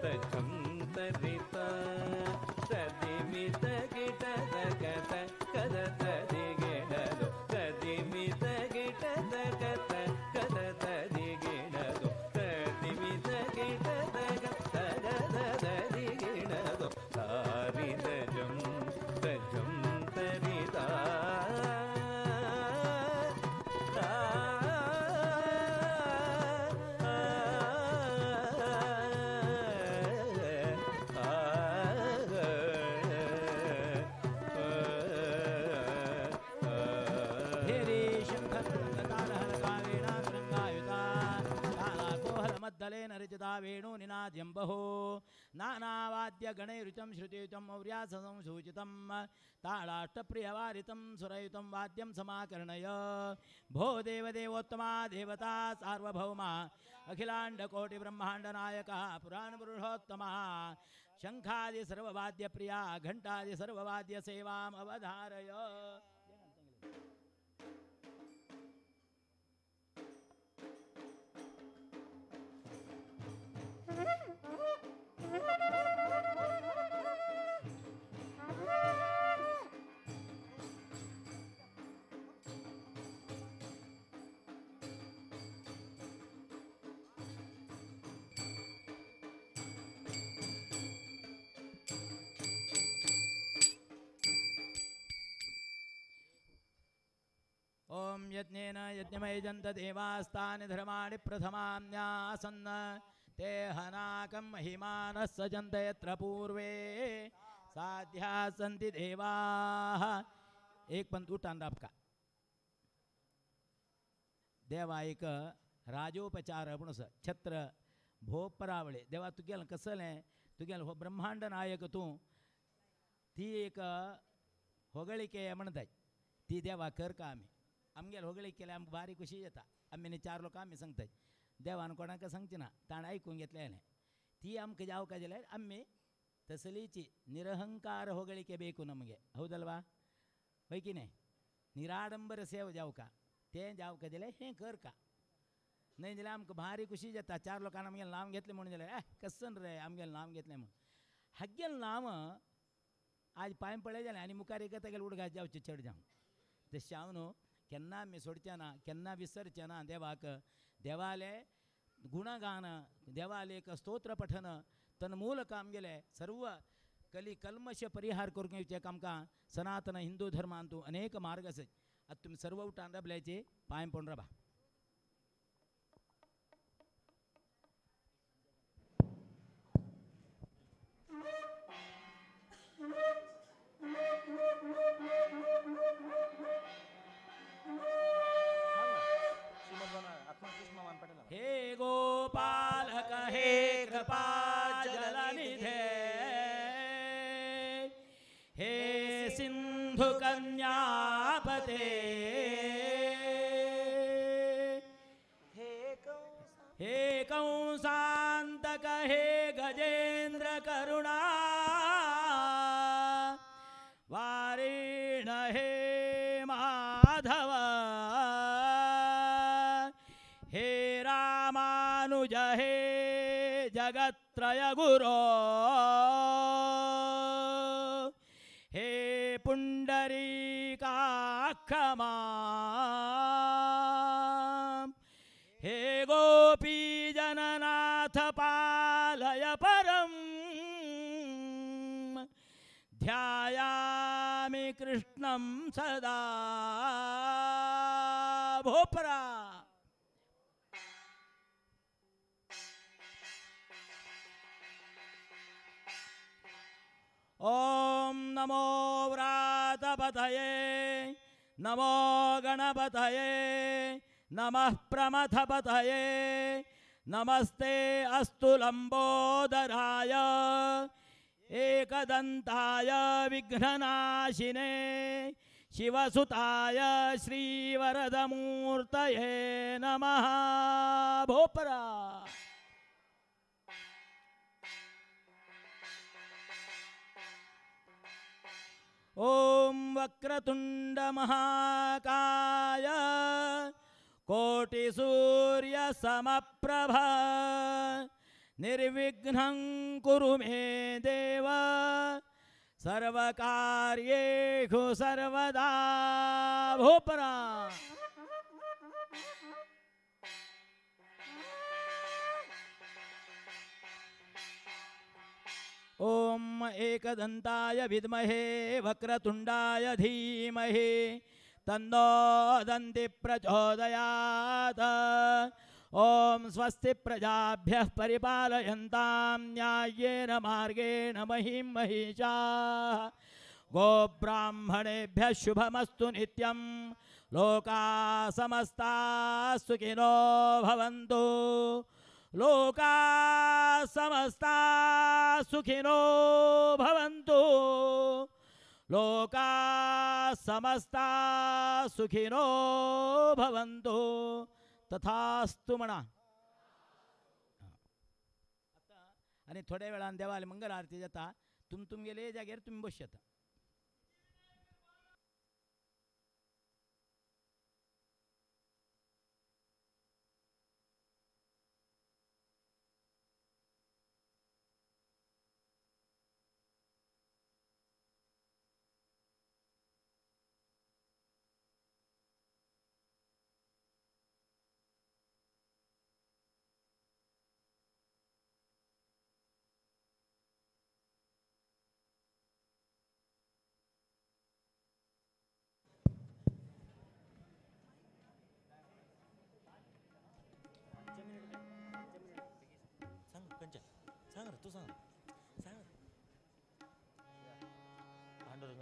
तझम तरिता तदिमित गिट तक तक तदि गिणदु तदिमित गिट तक तक तदि गिणदु तदिमित गिट तक तक तदि गिणदु तारित झम तझम तरिता. आ वेणु निनाद्यं बहो नानावाद्यगणैरुचं श्रुतियुतं मौर्यासंसूचितं ताळाष्टप्रियवारितं सुरयुतं वाद्यं समाकर्णय। भो देवदेवोत्तमा देवता सार्वभौमा अखिलांडकोटिब्रह्मांड नायक पुराणपुरुषोत्तमा शंखादि सर्ववाद्य प्रिया घंटादि सर्ववाद्य सेवाम अवधारय। ओम यज्ञेन यज्ञमयजन्त देवास्तानि धर्माणि प्रथमान्यासन्न ते हनाकं महिमानः सजन्त यत्र पूर्वे साध्या सन्ति देवाः। एक पंत उठान राबका देवा एक राजोपचार म्हणून छत्र भोपरावळे देवा तुगेल कसलें तुगेल हो ब्रह्मांड नायक तूं ती एक होगळिके म्हणताय ती देवा कर का आमी आमगेल होगळीक केल्यार आमकां बारीक खुशी येता आमी चार लोक आमी सांगताय देवान कोणाक सांगचे ना ताणें आयकूंक घेतलें ती आमकां जावका जाल्यार आमी तसलीची निरहंकार होगळिके बेकू नमगे हौदल्वा हय की न्हय निराडंबर सेव जावका तें जावका जाल्यार हें कर का न्हय जाल्यार आमकां भारी खुशी जाता चार लोकांनी आमगेलें नांव घेतलें म्हणून जाल्यार कसन रे आमगेलें नांव घेतलें म्हणून हागेलें नांव आज पांय पळय जालें आनी मुखार एक तागेलें उडगास जावचें चड जावं तशें हांव न्हू केन्ना आमी सोडचें ना केन्ना विसरचें ना देवाक देवाले गुणगान देवाले एक स्तोत्र पठन तन्मूलक आमगेले सर्व कली कल्मश परिहार करूंक येवचें आमकां सनातन हिंदू धर्मांतू अनेक मार्ग आसात। आतां तुमी सर्व उठान राबल्याचे पांय पडून राबा। हे गोपालक हे कृपा जलनिधे हे सिंधु कन्यापते हे कंसांतक हे गजेंद्र करुणा वारिण हे माधव हे रामानुज हे जगत्रय गुरो हे पुंडरीकाक्षमा हे गोपीजननाथ पालय परम ध्यायामि कृष्णं सदा भोपरा। ओम नमो व्रातपतये नमो गणपतये नमः प्रमथपतये नमस्ते अस्तु लंबोदराय एकदंताय विघ्ननाशिने शिवसुताय श्रीवरदमूर्तये नमः भोपरा। ओम वक्रतुंड महाकाय कोटि सूर्य समप्रभ निर्विघ्नं कुरु मे देव सर्वकार्येषु सर्वदा भोपरा। ओम एकदंताय विद्महे वक्रतुंडाय धीमहि तन्नो दंति प्रचोदयात्। ओम स्वस्ति प्रजाभ्यः परिपालयन्तां न्याय्येन मार्गेण महीं महिषाः। गोब्राह्मणेभ्यः शुभमस्तु नित्यं लोकाः समस्ताः सुखिनो भवन्तु। ಲೋಕಾ ಸಮಸ್ತಾ ಸುಖಿನೋ ಭವಂತು. ಲೋಕಾ ಸಮಸ್ತಾ ಸುಖಿನೋ ಭವಂತು. तथास्तु म्हणा. आनी थोड्या वेळान देवाले मंगल आरती जाता. तुम तुमगेले जाग्यार तुमी बसता. सांग रे, तू सांग सांग. पांडुरंग.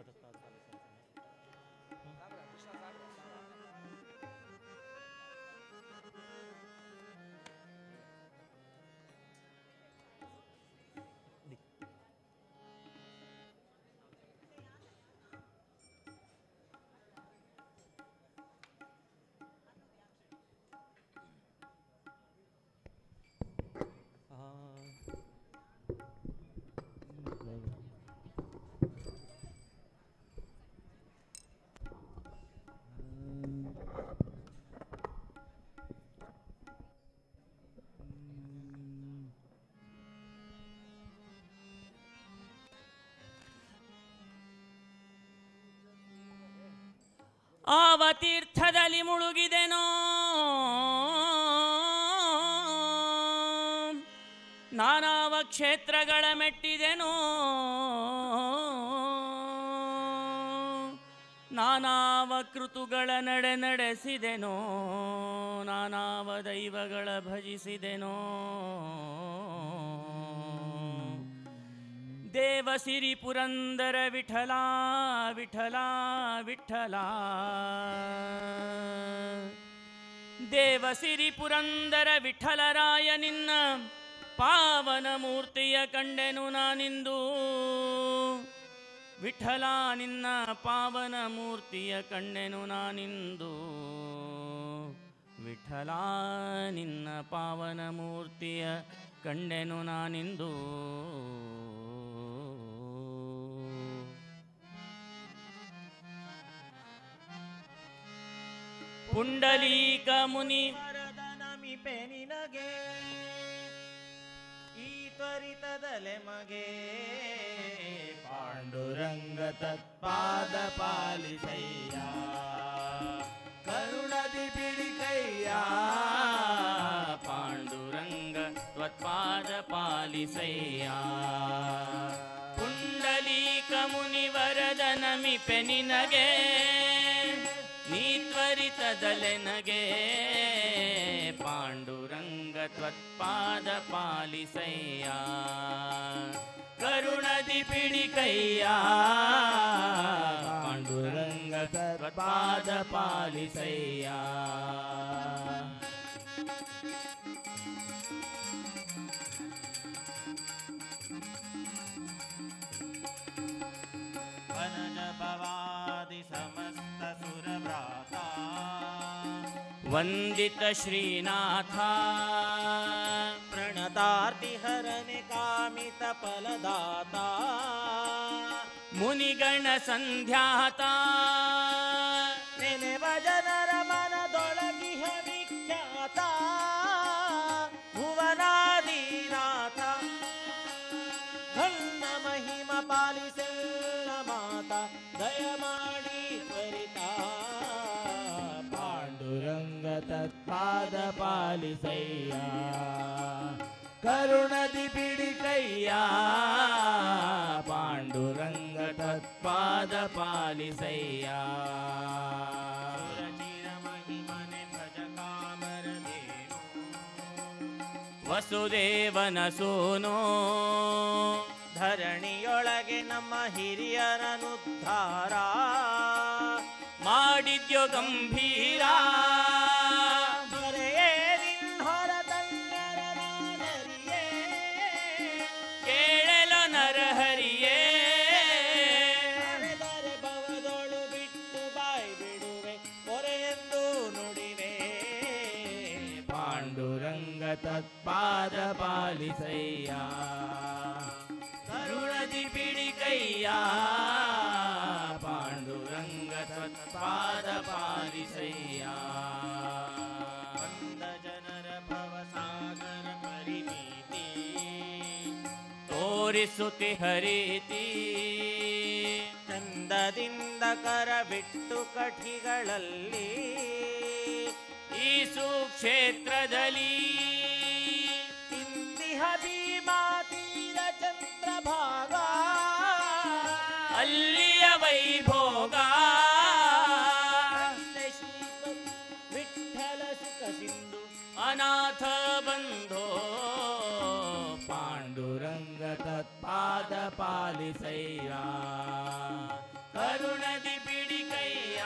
ಆವ ತೀರ್ಥದಲ್ಲಿ ಮುಳುಗಿದೆನೋ ನಾನಾವ ಕ್ಷೇತ್ರಗಳ ಮೆಟ್ಟಿದೆನೋ ನಾನಾವ ಕೃತುಗಳ ನಡೆ ನಡೆಸಿದೆನೋ ನಾನಾವ ದೈವಗಳ ಭಜಿಸಿದೆನೋ ದೇವಸಿರಿ ಪುರಂದರ ವಿಠಲ ವಿಠಲ ವಿಠಲ ದೇವಸಿರಿ ಪುರಂದರ ವಿಠಲರಾಯ ನಿನ್ನ ಪಾವನ ಮೂರ್ತಿಯ ಕಂಡೆನು ನಾನಿಂದು ವಿಠಲ ನಿನ್ನ ಪಾವನ ಮೂರ್ತಿಯ ಕಂಡೆನು ನಾನಿಂದು ವಿಠಲ ನಿನ್ನ ಪಾವನ ಮೂರ್ತಿಯ ಕಂಡೆನು ನಾನಿಂದು. ಪುಂಡಲೀಕ ಮುನಿ ನಮಿಪೆ ನಿನಗೆ ಈ ತ್ವರಿತದಲೆ ಮಗೆ ಪಾಂಡುರಂಗ ತತ್ಪಾದ ಪಾಲಿಸಯ್ಯ ಕರುಣದಿ ಬಿಡಿಕಯ್ಯ ಪಾಂಡುರಂಗ ತ್ವತ್ಪಾದ ಪಾಲಿಸಯ್ಯ ಪುಂಡಲೀಕ ಮುನಿ ವರದ ನಮಿಪೆ ನಿನಗೆ ನೀ ತ್ವರಿತದಲೆನಗೆ ಪಾಂಡುರಂಗ ತ್ವತ್ಪಾದ ಪಾಲಿಸಯ್ಯ ಕರುಣದಿ ಪಿಡಿಕಯ್ಯ ಪಾಂಡುರಂಗ ತ್ವತ್ಪಾದ ಪಾಲಿಸಯ್ಯ. ವನಜ ಭವಾದಿ ಸಮಸ್ತ ಸುರಭ್ರಾತ ವಂದಿತ ಶ್ರೀನಾಥ ಪ್ರಣತಾರ್ತಿ ಹರನೆ ಕಾಮಿತ ಫಲದಾತ ಮುನಿಗಣ ಸಂಧ್ಯಾತ ನೆನೆವ ಜನರ ಮನದೊಳಗಿಹ ವಿಖ್ಯಾತ ಭುವನಾದಿನಾಥ ಘನ್ನ ಮಹಿಮ ಪಾಲಿಸೆಲ್ಲ ಮಾತ ದಯಮಾಡಿ ತ್ವರಿತ ಪಾಂಡುರಂಗ ತತ್ಪಾದ ಪಾಲಿಸಯ್ಯ ಕರುಣದಿ ಬಿಡಿಕಯ್ಯ ಪಾಂಡುರಂಗ ತತ್ಪಾದ ಪಾಲಿಸಯ್ಯ ಸುರಚಿರ ಮಹಿಮನೆ ಭಜ ಕಾಮರಧೇನು ವಸುದೇವನ ಸೋನೋ ಧರಣಿಯೊಳಗೆ ನಮ್ಮ ಹಿರಿಯರನುದ್ಧಾರ ಮಾಡಿದ್ಯೋ ಗಂಭೀರ ದೊರೆಯೇ ನಿನ್ನೊರ ತನ್ಯರ पालिसैया पांडुरंग त्वत्पाद पालिसैया मंद जनर भवसागर परिणीति ತೋರಿಸುತಿ ಹರಿತಿ ಚಂದದಿಂದ ಕರಬಿಟ್ಟು ಕಠಿಗಳಲ್ಲಿ ಈ ಸುಕ್ಷೇತ್ರದಲ್ಲಿ ಇಂದಿಹ ಭೀಮಾ ತೀರ ಚಂದ್ರಭಾಗ ಅಲ್ಲಿಯ ವೈಭೋಗ ವಿಠಲ ಸುಖ ಸಿಂಧು ಅನಾಥ ಬಂಧೋ ಪಾಂಡುರಂಗ ತತ್ಪಾದ ಪಾಲಿಸಯ್ಯ ಕರುಣದಿ ಪಿಡಿಕಯ್ಯ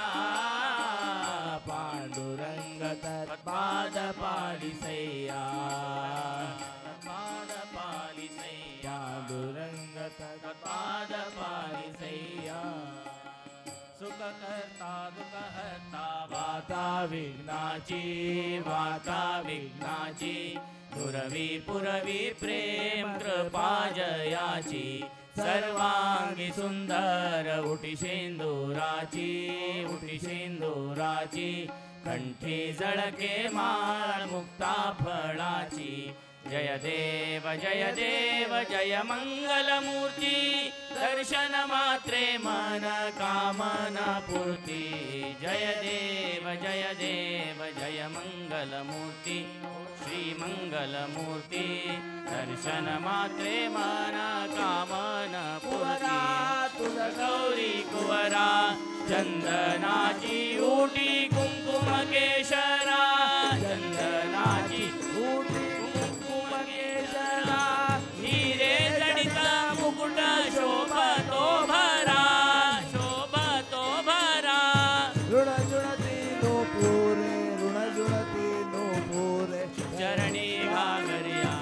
ಪಾಂಡುರಂಗ ತತ್ಪಾದ ಪಾಲಿಸಯ್ಯ ಪಾದ ಪಾಲಿಸಯ್ಯ ಪಾಂಡುರಂಗ ತತ್ಪಾದ ಪಾಲಿಸಯ್ಯ ಸುಖ ಕರ್ತಾ ದುಃಖ ಹರ್ತಾ ವಾತಾ ವಿಘ್ನಾಚಿ ವಾತಾ ವಿಘ್ನಾಚಿ दुरवी पुरवी प्रेम कृपा जयाची सर्वांगी सुंदर उठी शेंदुराची उठी शेंदुराची कंठी जळके माळ मुक्ता फळाची जय देव जय देव जय मंगलमूर्ती दर्शन मात्रे मन कामना पूर्ती जय देव जय देव जय मंगलमूर्ती श्री मंगलमूर्ती दर्शन मात्रे मन कामना पूर्ती गौरी कुवरा चंदनाची ऊटी कुंकुम केशरा चंदनाची ऊटी कुंकुम केशरा हिरे जडित मुकुट शोभतो भरा शोभतो भरा ಋಣ ಜುಣತಿ ನೂಪುರೆ ಋಣ ಜುಣತಿ ನೂಪುರೆ चरणी घाघरिया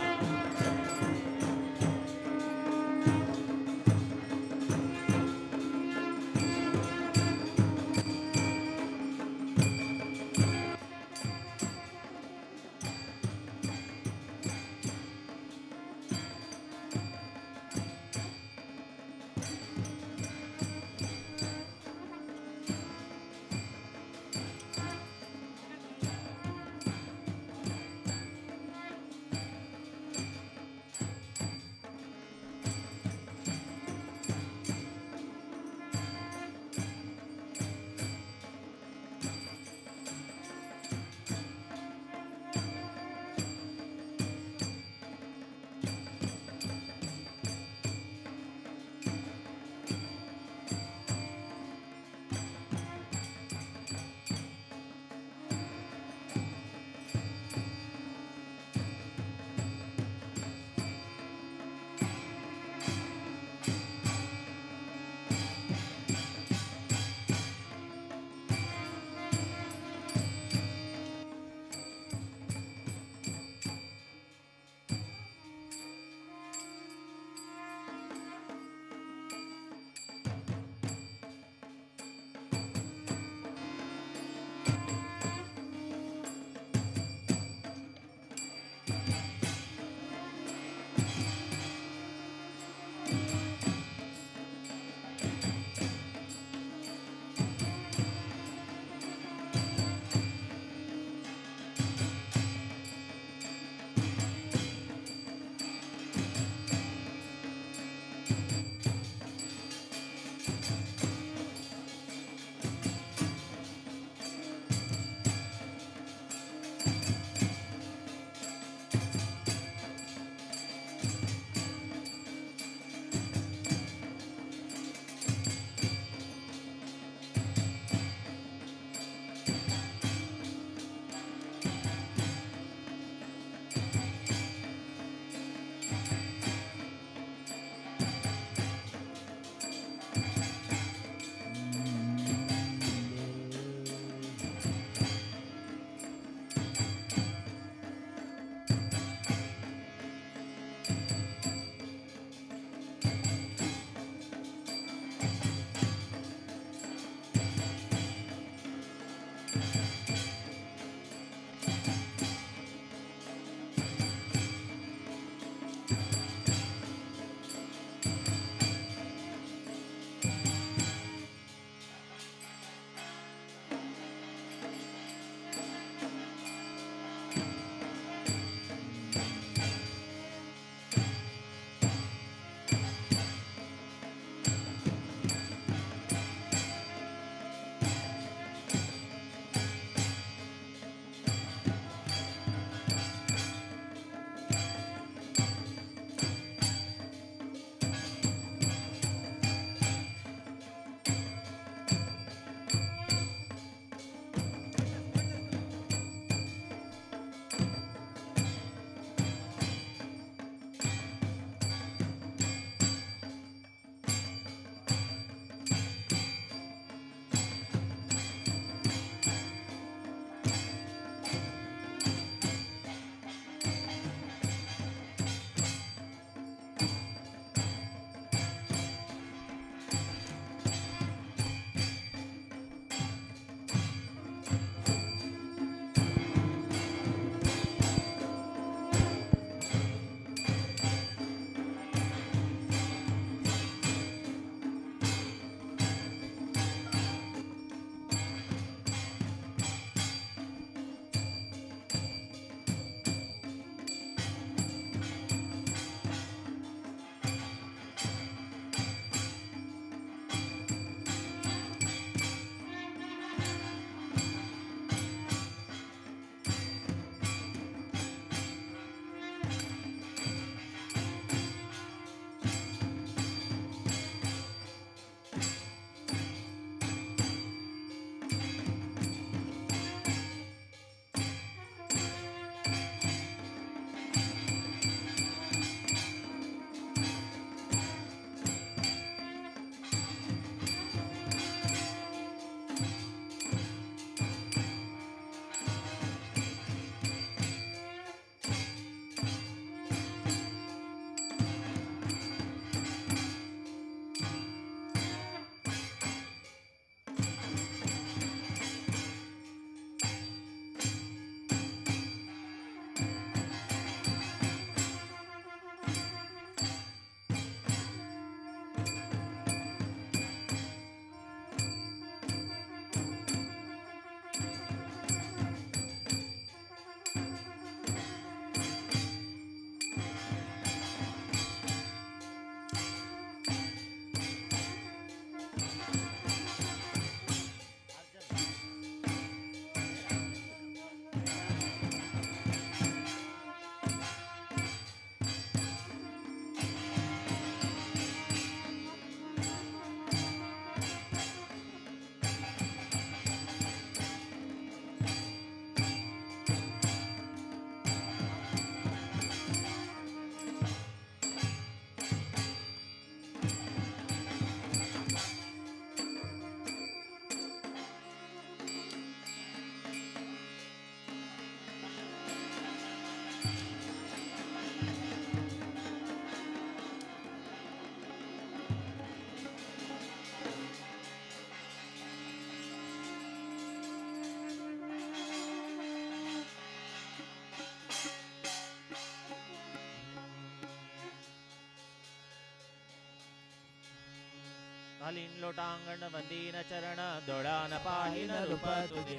घालीन लोटांगण वंदीन चरण दोळान पाहिन रूप तुझे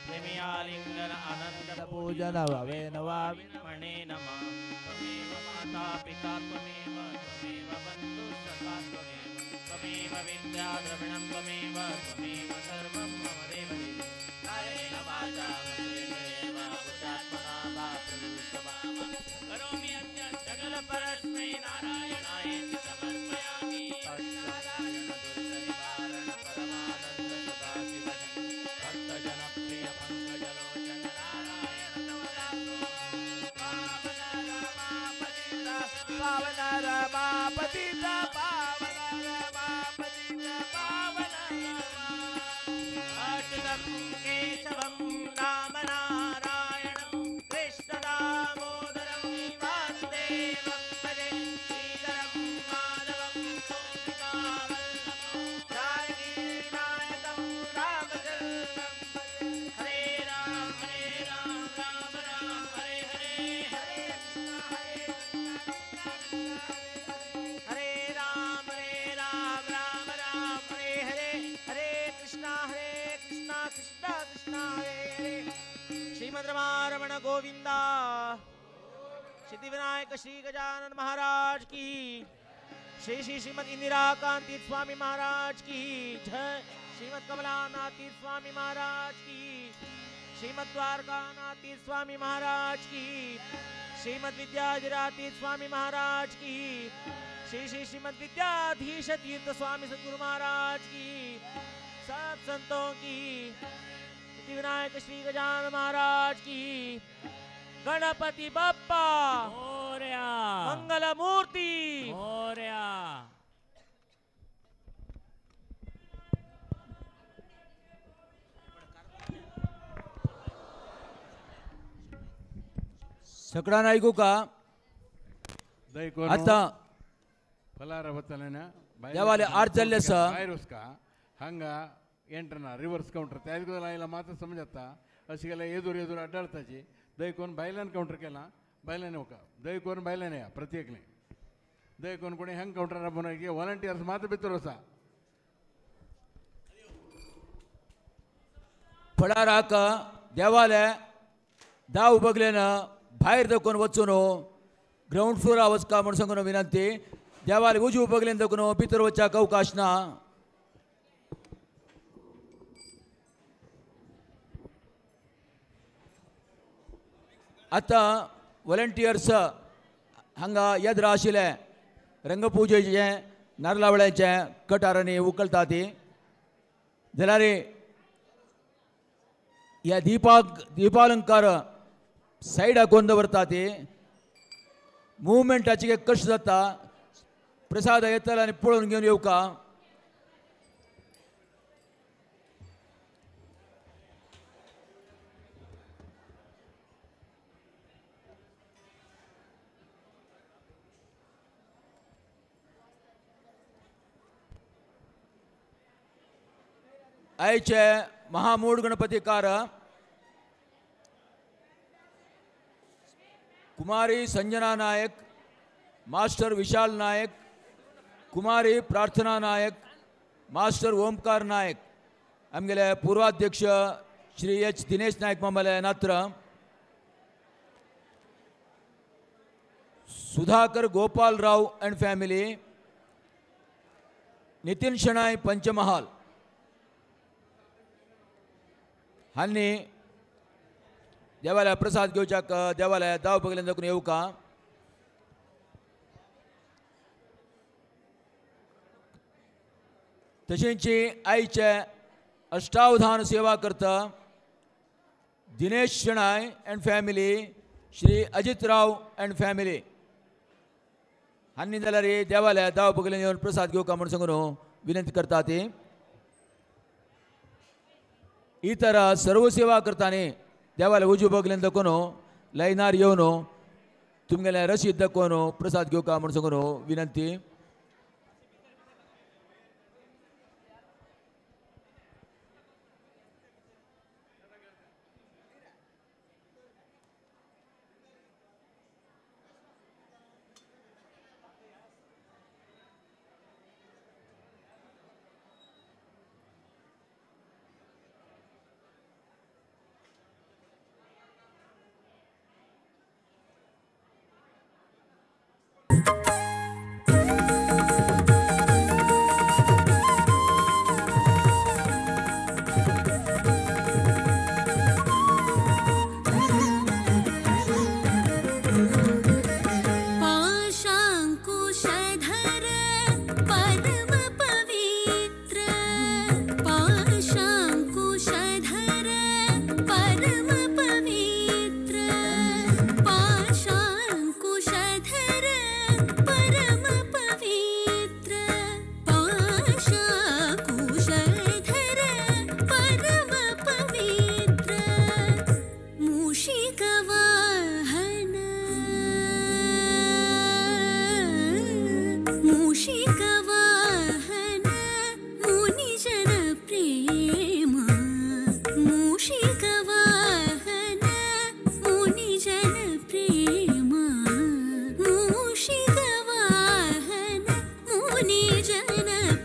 प्रेमी आलिंगन आनंद पूजन भवेन वाविन म्हणे नमा त्वमेव माता पिता त्वमेव त्वमेव बंधु सखा त्वमेव त्वमेव विद्या द्रविणं त्वमेव त्वमेव सर्वं मम देव देव कायेन वाचा मनसेव बुद्ध्यात्मना वा प्रकृतिस्वभावात् करोमि अद्य सकल परस्मै नारायणायेति समर्पयामि. दुर्गनिवारण परमानंद सदाशिव भक्तजनप्रिय पंकजलोचन नारायण तव दासो. पावन रमापतित पावन रमापतित पावन अच्युतं केशवं राम नारायणं कृष्ण दामोदरं वासुदेवं भजे श्रीधरं माधवं गोपिकावल्लभं जानकीनायकं रामचन्द्रं भजे. हरे राम राम राम हरे हरे हरे कृष्ण हरे राम राम राम हरे हरे हरे कृष्ण कृष्ण कृष्ण हरे हरे. श्रीमद् रमारमण गोविंदा सिद्धिविनायक श्री गजानन महाराज की, श्री श्री श्रीमद इंदिरा कांति स्वामी महाराज की जय, श्रीमद कमलानाथ स्वामी महाराज की, श्रीमद द्वारकानाथ स्वामी महाराज की, श्रीमद विद्याधिराती स्वामी महाराज की, श्री श्री श्रीमद विद्याधीश तीर्थ स्वामी सद्गुरु महाराज की, सब संतों की, सिद्धिविनायक श्री गजानन महाराज की, गणपति बप्पा मोरया, मंगल मूर्ति मोरया. सकडान ऐकू का आता फलार वतलेना देवाले आर जाल्ले आसा भायर वचका हांगा एंट्रना रिवर्स कावंटर त्याच गजाल आयला मात समजता अशें केल्यार येदोर येदोर आडाळताची दय कोण भायल्यान कावंटर केला भायल्यान येवका दय कोण भायल्यान या प्रत्येकले दय कोण कोणी हंग कावंटर आपोवन वॉलंटियर्स मात भितर वचा. फळाराक देवाले दाव बगलेन भायर दखून वचून ग्रावंड फ्लोरा वचका म्हूण सांगून विनंती. देवाले उजू बगलेन दखून भितर वचपाक अवकाश ना. आतां वॉलंटियर्स हांगा येद्रा आशिल्ले रंगपुजेचें नारलावळ्याचें कटारांनी उकलता ती जाल्यार ह्या दीपाक दीपालंकार सायडाक कोन्न दवरता ती मुवमेंटाचे कश्ट जाता. प्रसाद येतलो आनी पळोवन घेवन येवका. आयचे महामूड गणपतीकार कुमारी संजना नायक, मास्टर विशाल नायक, कुमारी प्रार्थना नायक, मास्टर ओमकार नायक, आमगेले पूर्वाध्यक्ष श्री एच दिनेश नायक मामाले नात्र, Sudhakar Gopal Rao and family, Nitin Shenoy Panchamahal हांणी देवालया प्रसाद घेवच्याक देवालया दाव बगलेन दाखून येवका. तशेंच आयचे अष्टावधान सेवा करता Dinesh Shenoy and family, Shri Ajit Rao and family हांणी जाल्यार देवालया दाव बगलेन येवन प्रसाद घेवका म्हूण सांगून विनंती करता ती. इतर सर्व सेवा करतानी देवाला उजू बगलेन दाखोवन लायनार येवन तुमगेले रसीद दाखोवन प्रसाद घेवका म्हूण सांगून विनंती.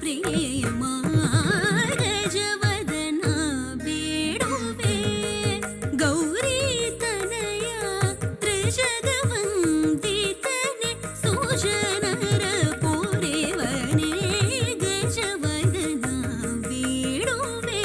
प्रेम गजवदना बेडुवे गौरी तनया त्रिजगवन्दितने सुजनर पोरेवने गजवदना बेडुवे.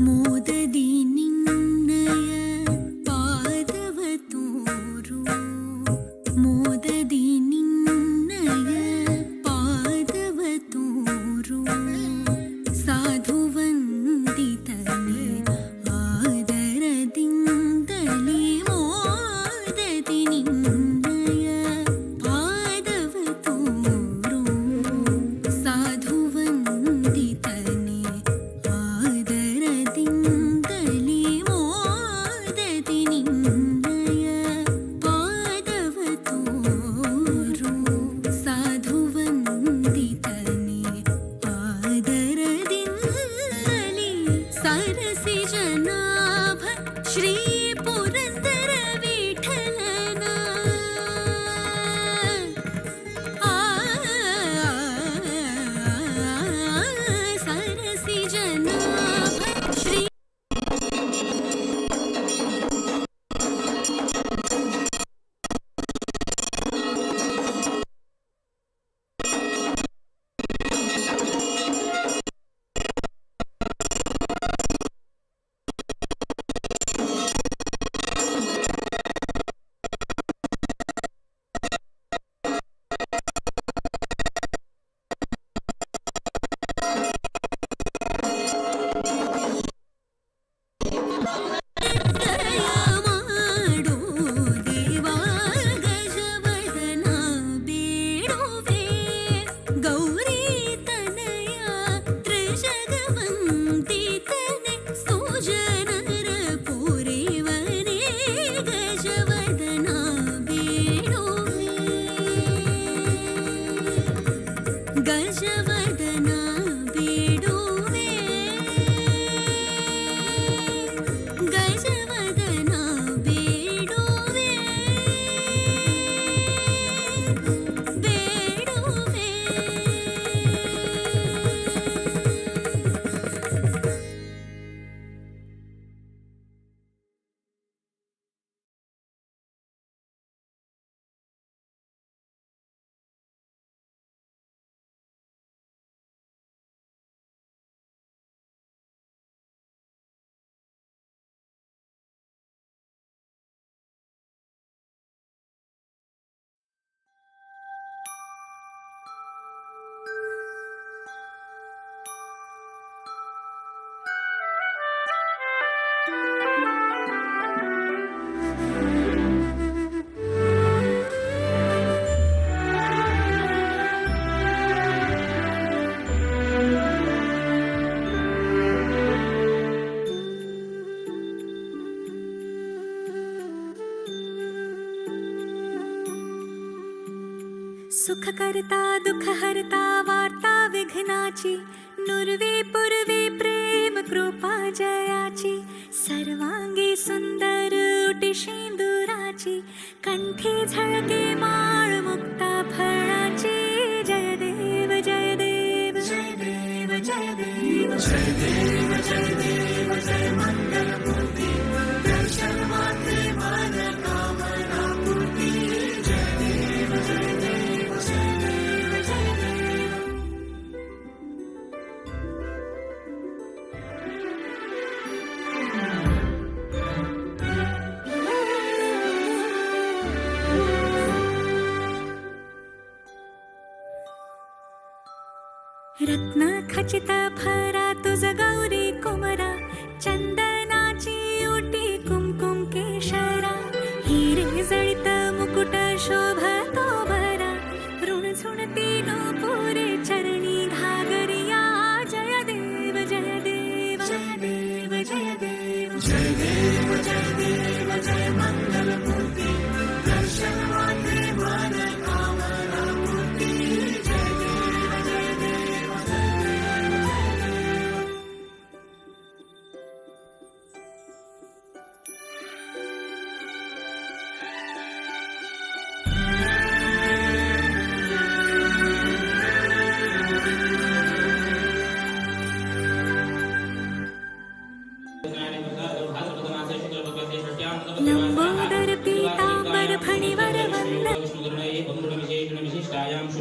मोददी निन्नय पादव तोರು मोददी निन्नय पादव तोರು ಸಾಧುವಂದಿತನೆ ಆದರದಿಂದಲೇ ಮೋದದಿ ನಿನ್ನಯ ಪಾದವ ತೋರು ಸಾಧುವಂದಿತನೆ ಆದರದಿಂದಲೇ ಮೋದದಿ ನಿನ್ನಯ ಪಾದವ ತೋರು ಸಾಧುವಂದಿತನೆ ಆದರದಿಂದಲೇ ಸರಸಿ ಜನಾಭ ಶ್ರೀ ಪುರಂದರ ವಿಠಲನ ಆ ಸರಸಿ ಜನಾಭ ಶ್ರೀ ದಯ ಮಾಡೋ ದೇವಾ ಗಜವದನ ಬೇಡುವೆ ಗೌರಿ ತನಯ ತ್ರಿಜಗವಂದಿತನೆ ಸುಜನರ ಪೂರೇವನೆ ಗಜವದನ ಬೇಡುವೆ ಗಜವದನ ಬೇಡುವೆ ಗಜವದನ ಬೇಡುವೆ ಬೇಡುವೆ. सुख करता दुख हरता वार्ता विघ्नाची नुरवे पुरवे प्रेम कृपा जयाची सर्वांगी सुंदर उटी शेंदुराची कंठी झळके माळ मुक्ता फळाची. जय देव जय देव जय देव जय देव जय देव जय देव जय मंगलमूर्ती दर्शन मात्रे मन कामना पूर्ती. जय देव जय देव जय देव जय देव. रत्न खचित फरा तुझ गौरी कुमरा चंदनाची उटी कुमकुम केशरा हिरे जळित मुकुट शोभते.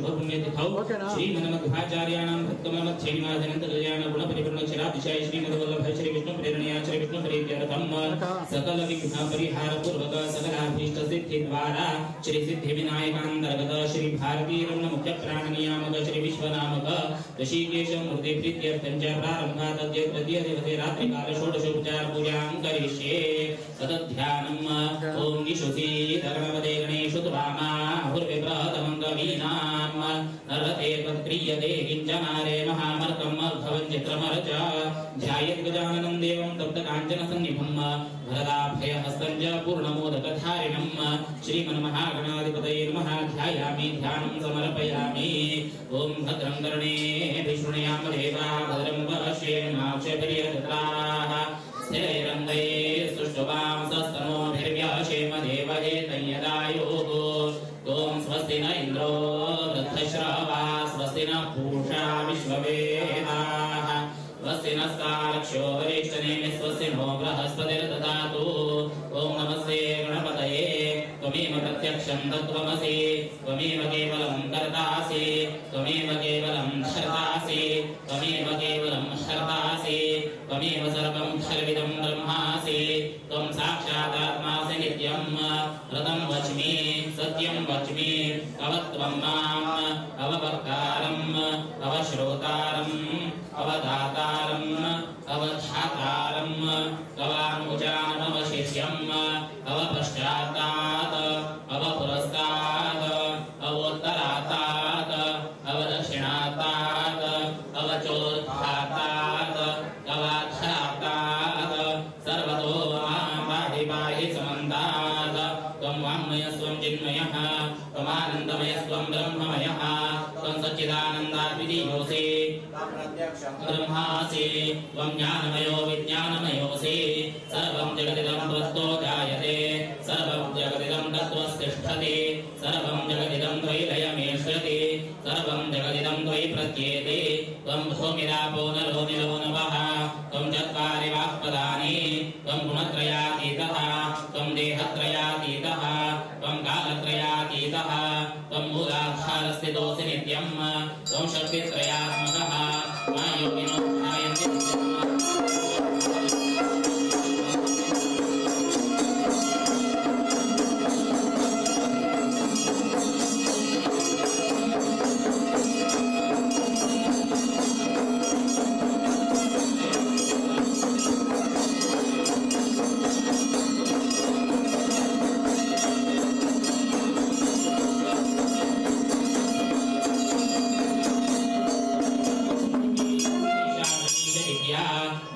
शुभपुण्यतिथौ श्रीमन्मध्वाचार्याणां भक्तमन्मत् श्रीनिवासनन्त कल्याण गुणपरिपूर्णक्षरातिशय श्रीमद्वल्लभ श्री विष्णु प्रेरणया श्री विष्णु प्रीत्यर्थं सकल विघ्न परिहार पूर्वक सकलाभीष्ट सिद्धि द्वारा श्री सिद्धि विनायकान्तर्गत श्री भारती रमण मुख्य प्राण नियामक श्री विश्वनामक ऋषिकेश मूर्ति प्रीत्यर्थं च प्रारम्भात् अद्य तृतीय दिवसे रात्रिकाल षोडशोपचार पूजां करिष्ये। तदध्यानम् ॐ निशुसीतगणपते गणेशु त्वामाहुर्विप्रतमं कवीनां नरते तत्क्रियते किञ्चनारे महामर्कं अर्धवं चित्रमरच ध्यायेत् गजाननं देवं तप्तकाञ्चनसन्निभं वरदाभयहस्तं च पूर्णमोदकधारिणं श्रीमन्महागणाधिपतये नमः। ध्यायामि ध्यानं समर्पयामि। ॐ भद्रं कर्णेभिः शृणुयाम देवा भद्रं पश्येमाक्षभिर्यजत्राः स्थिरैरङ्गैः सुष्ठुवांसस्तनूभिर्व्यशेम देवहितं यदायुः। ॐ स्वस्ति न इन्द्रो वृद्धश्रवाः स्वस्ति नः पूषा विश्ववेदाः स्वस्ति नस्तार्क्ष्यो वरिष्ठनेमि स्वस्ति नो बृहस्पतिर्दधातु। ॐ नमस्ते गणपतये। त्वमेव प्रत्यक्षं तत्त्वमसि, त्वमेव केवलं कर्तासि, त्वमेव केवलं धर्तासि, त्वमेव केवलं हर्तासि, त्वमेव सर्वं खल्विदं ब्रह्मासि, त्वं साक्षादात्मासि नित्यं। रतं वच्मि, सत्यं वच्मि, अवत्वं माम् अववक्तारम् अवश्रोतारम् अवदातारम् अवधातारम् अवामुचानमवशिष्यम् अवपश्चात्तात् अवपुरस्तात् अवोत्तरातात् अवदक्षिणातात् अवचोत्थातात् अवाधरातात् सर्वतो मां पाहि पाहि समन्तात्। त्वं वाङ्मयस्त्वं चिन्मयः, त्वमानन्दमयस्त्वं ब्रह्ममयः, त्वं सच्चिदानन्दाद्वितीयोऽसि ब्रह्मासि, त्वं ज्ञानमयो विज्ञानमयोऽसि। सर्वं जगदिदं त्वत्तो जायते, सर्वं जगदिदं तत्त्वस्तिष्ठति, सर्वं जगदिदं त्वयि लयमेष्यति, सर्वं जगदिदं त्वयि प्रत्येति। त्वं भूमिरापो नरो निलो नवः, त्वं चत्वारि वाक्पदानि, त्वं गुणत्रयातीतः, त्वं देहत्रयातीतः, त्वं कालत्रयातीतः, त्वं मूलाधारस्थितोऽसि नित्यं, त्वं शक्तित्रयात्मकः। मा योगिनो ध्यायन्ति।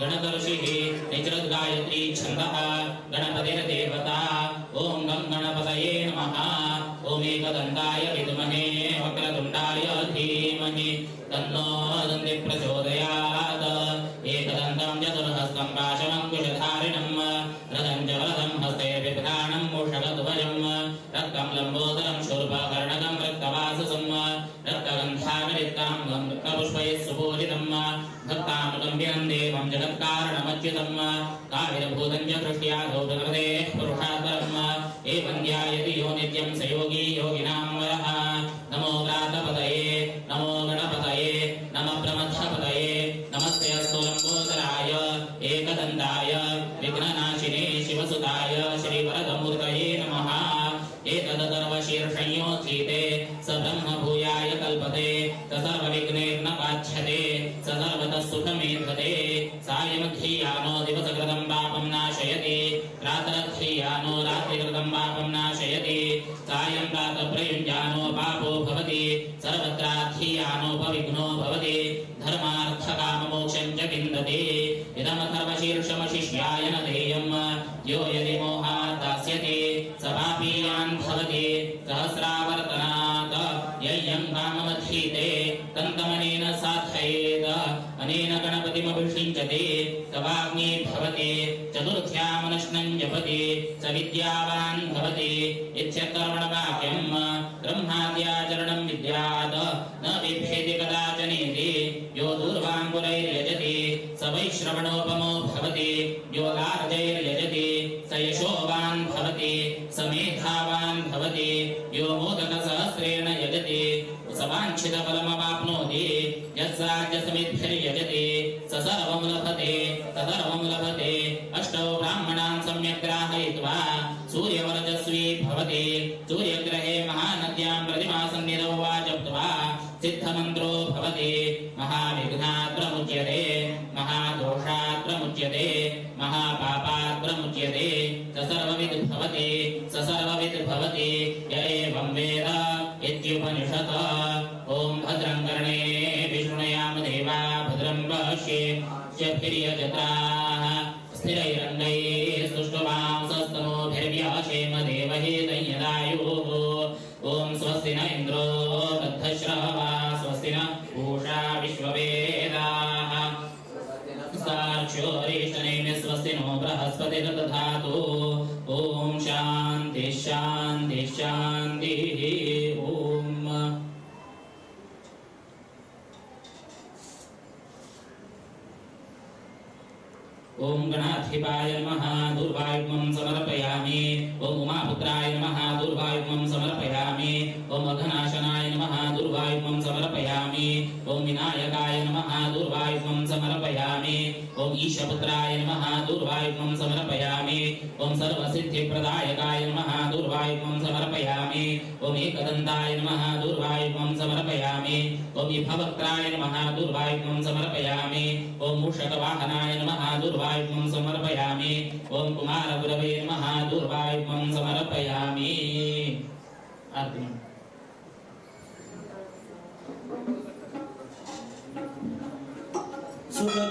गणदर्शिः निजृद्गायत्री छन्दः गणपतिर्देवता। ॐ गं गणपतये नमः। ॐ एकदन्ताय विद्महे वक्रतुण्डाय धीमहि तन्नो दन्ति प्रचोदयात्। एकदन्तं चतुर्हस्तं पाशमङ्कुशधारिणं रथं च वरदं हस्ते बिभ्राणं मूषकध्वजं रक्तं लम्बोदरं शूर्पकर्णकं रक्तवाससं रक्तगन्धामृतां रक्तपुष्पैः सुपूजितं भक्तानुकम्प्यं देवं जगत्कारणमच्युतं काविरभूतं च दृष्ट्या प्रकृतेः पुरुषात्परम् एवं ध्यायति यो नित्यं स योगी योगिनां वरः। नमो व्रातपतये, नमो गणपतये, नमः प्रमथपतये, नमस्ते अस्तु लम्बोदराय एकदन्ताय विघ्ननाशिने शिवसुताय श्रीवरदमूर्तये नमः। एतदथर्वशीर्षयोऽधीते स ब्रह्मभूयाय कल्पते, स सर्वविघ्नैर्न बाध्यते, स सर्वतः सुखमेधते। सायमध्येयानो दिवसकृतं पापं नाशयति, प्रातरध्येयानो रात्रिकृतं पापं नाशयति, सायं प्रातः प्रयुञ्जानो पापो भवति, सर्वत्राध्येयानोपविघ्नो भवति, धर्मार्थकाममोक्षं च विन्दति। इदमथर्वशीर्षमशिष्याय न देयं, यो यदि मोहात् दास्यति स पापीयान् भवति। सहस्रावर्तनात् यय्यं काममधीते तन्तमनेन साधयेत्। अनेन गणपतिमभिषिञ्चति स वाग्मी भवति, चतुर्थ्यामनश्नं जपति स विद्यावान् भवति। इत्यकर्मणवाक्यं ब्रह्माद्याचरणं विद्यात् न बिभेति कदाचनेति। यो दूर्वाङ्कुरैर्यजति स वैश्रवणोपमो भवति, यो लार्जैर्यजति स यशोवान् भवति, स मेधावान् भवति। यो मोदकसहस्रेण यजति स सवाञ्छितफलमवाप्नोति यस्राज्यसमिद्भिर्यजति स सर्वं लभते तदर्वं लभते। अष्टौ ब्राह्मणान् सम्यक् ग्राहयित्वा सूर्यवरजस्वी भवति। सूर्यग्रहे महानद्यां प्रतिमासन्निधौ वा जप्त्वा सिद्धमन्त्रो भवति। महाविघ्नात् प्रमुच्यते, महादोषात् प्रमुच्यते, महापापात् प्रमुच्यते। स सर्वविद् भवति, स सर्वविद् भवति य एवं वेद इत्युपनिषत्। ॐ भद्रं कर्णे विशृणुयाम देवा भद्रं पश्येर्यजत्राः स्थिरैरङ्गैः सुष्ठुवांसस्तनूभिर्व्याशेम देवहितं यदायुः। ॐ स्वस्ति न इन्द्रो वृद्धश्रवाः स्वस्ति न पूषा विश्ववेदाः साक्षोरिष्टनेमि स्वस्ति नो बृहस्पतिर्दधातु। ॐ शान्ति शान्ति शान्तिः। ॐ ॐ गणाधिपाय नमः दुर्वायुग्मं समर्पयामि। ॐ उमापुत्राय नमः दुर्वायुग्मं समर्पयामि। ॐ अघनाशनाय नमः दुर्वायुग्मं समर्पयामि। ॐ विनायकाय नमः दुर्वायुग्मं समर्पयामि। ॐ ईशपुत्राय नमः दुर्वायुग्मं समर्पयामि। ॐ सर्वसिद्धिप्रदायकाय नमः दुर्वायुग्मं समर्पयामि। ॐ एकदन्ताय नमः दुर्वायुग्मं समर्पयामि। ॐ विभवक्त्राय नमः दुर्वायुग्मं समर्पयामि। ॐ मूषकवाहनाय नमः दुर्वायुग्मं समर्पयामि। ॐ कुमारगुरवे नमः दुर्वायुग्मं समर्पयामि। आरती। Thank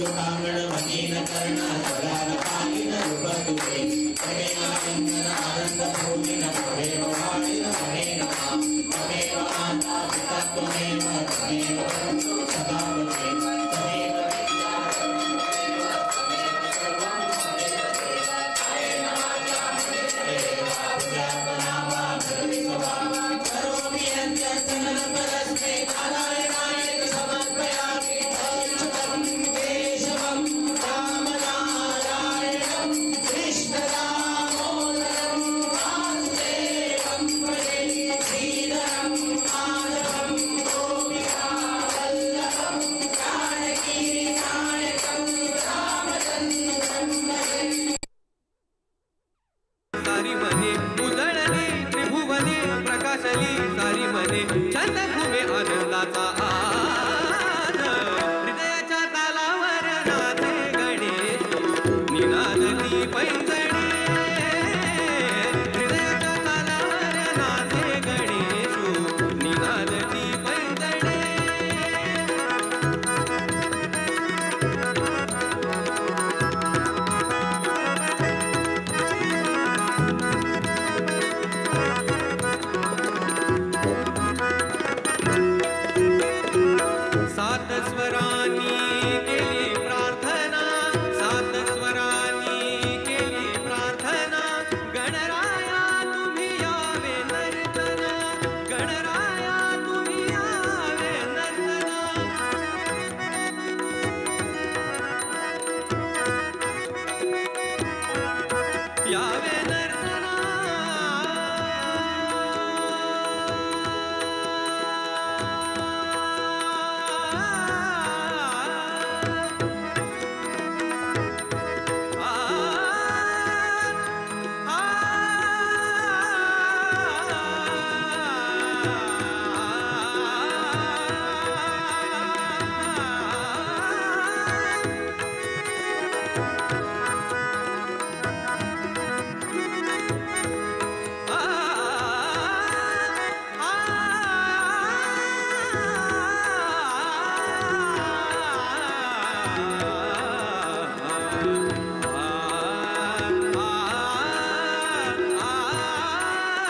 you.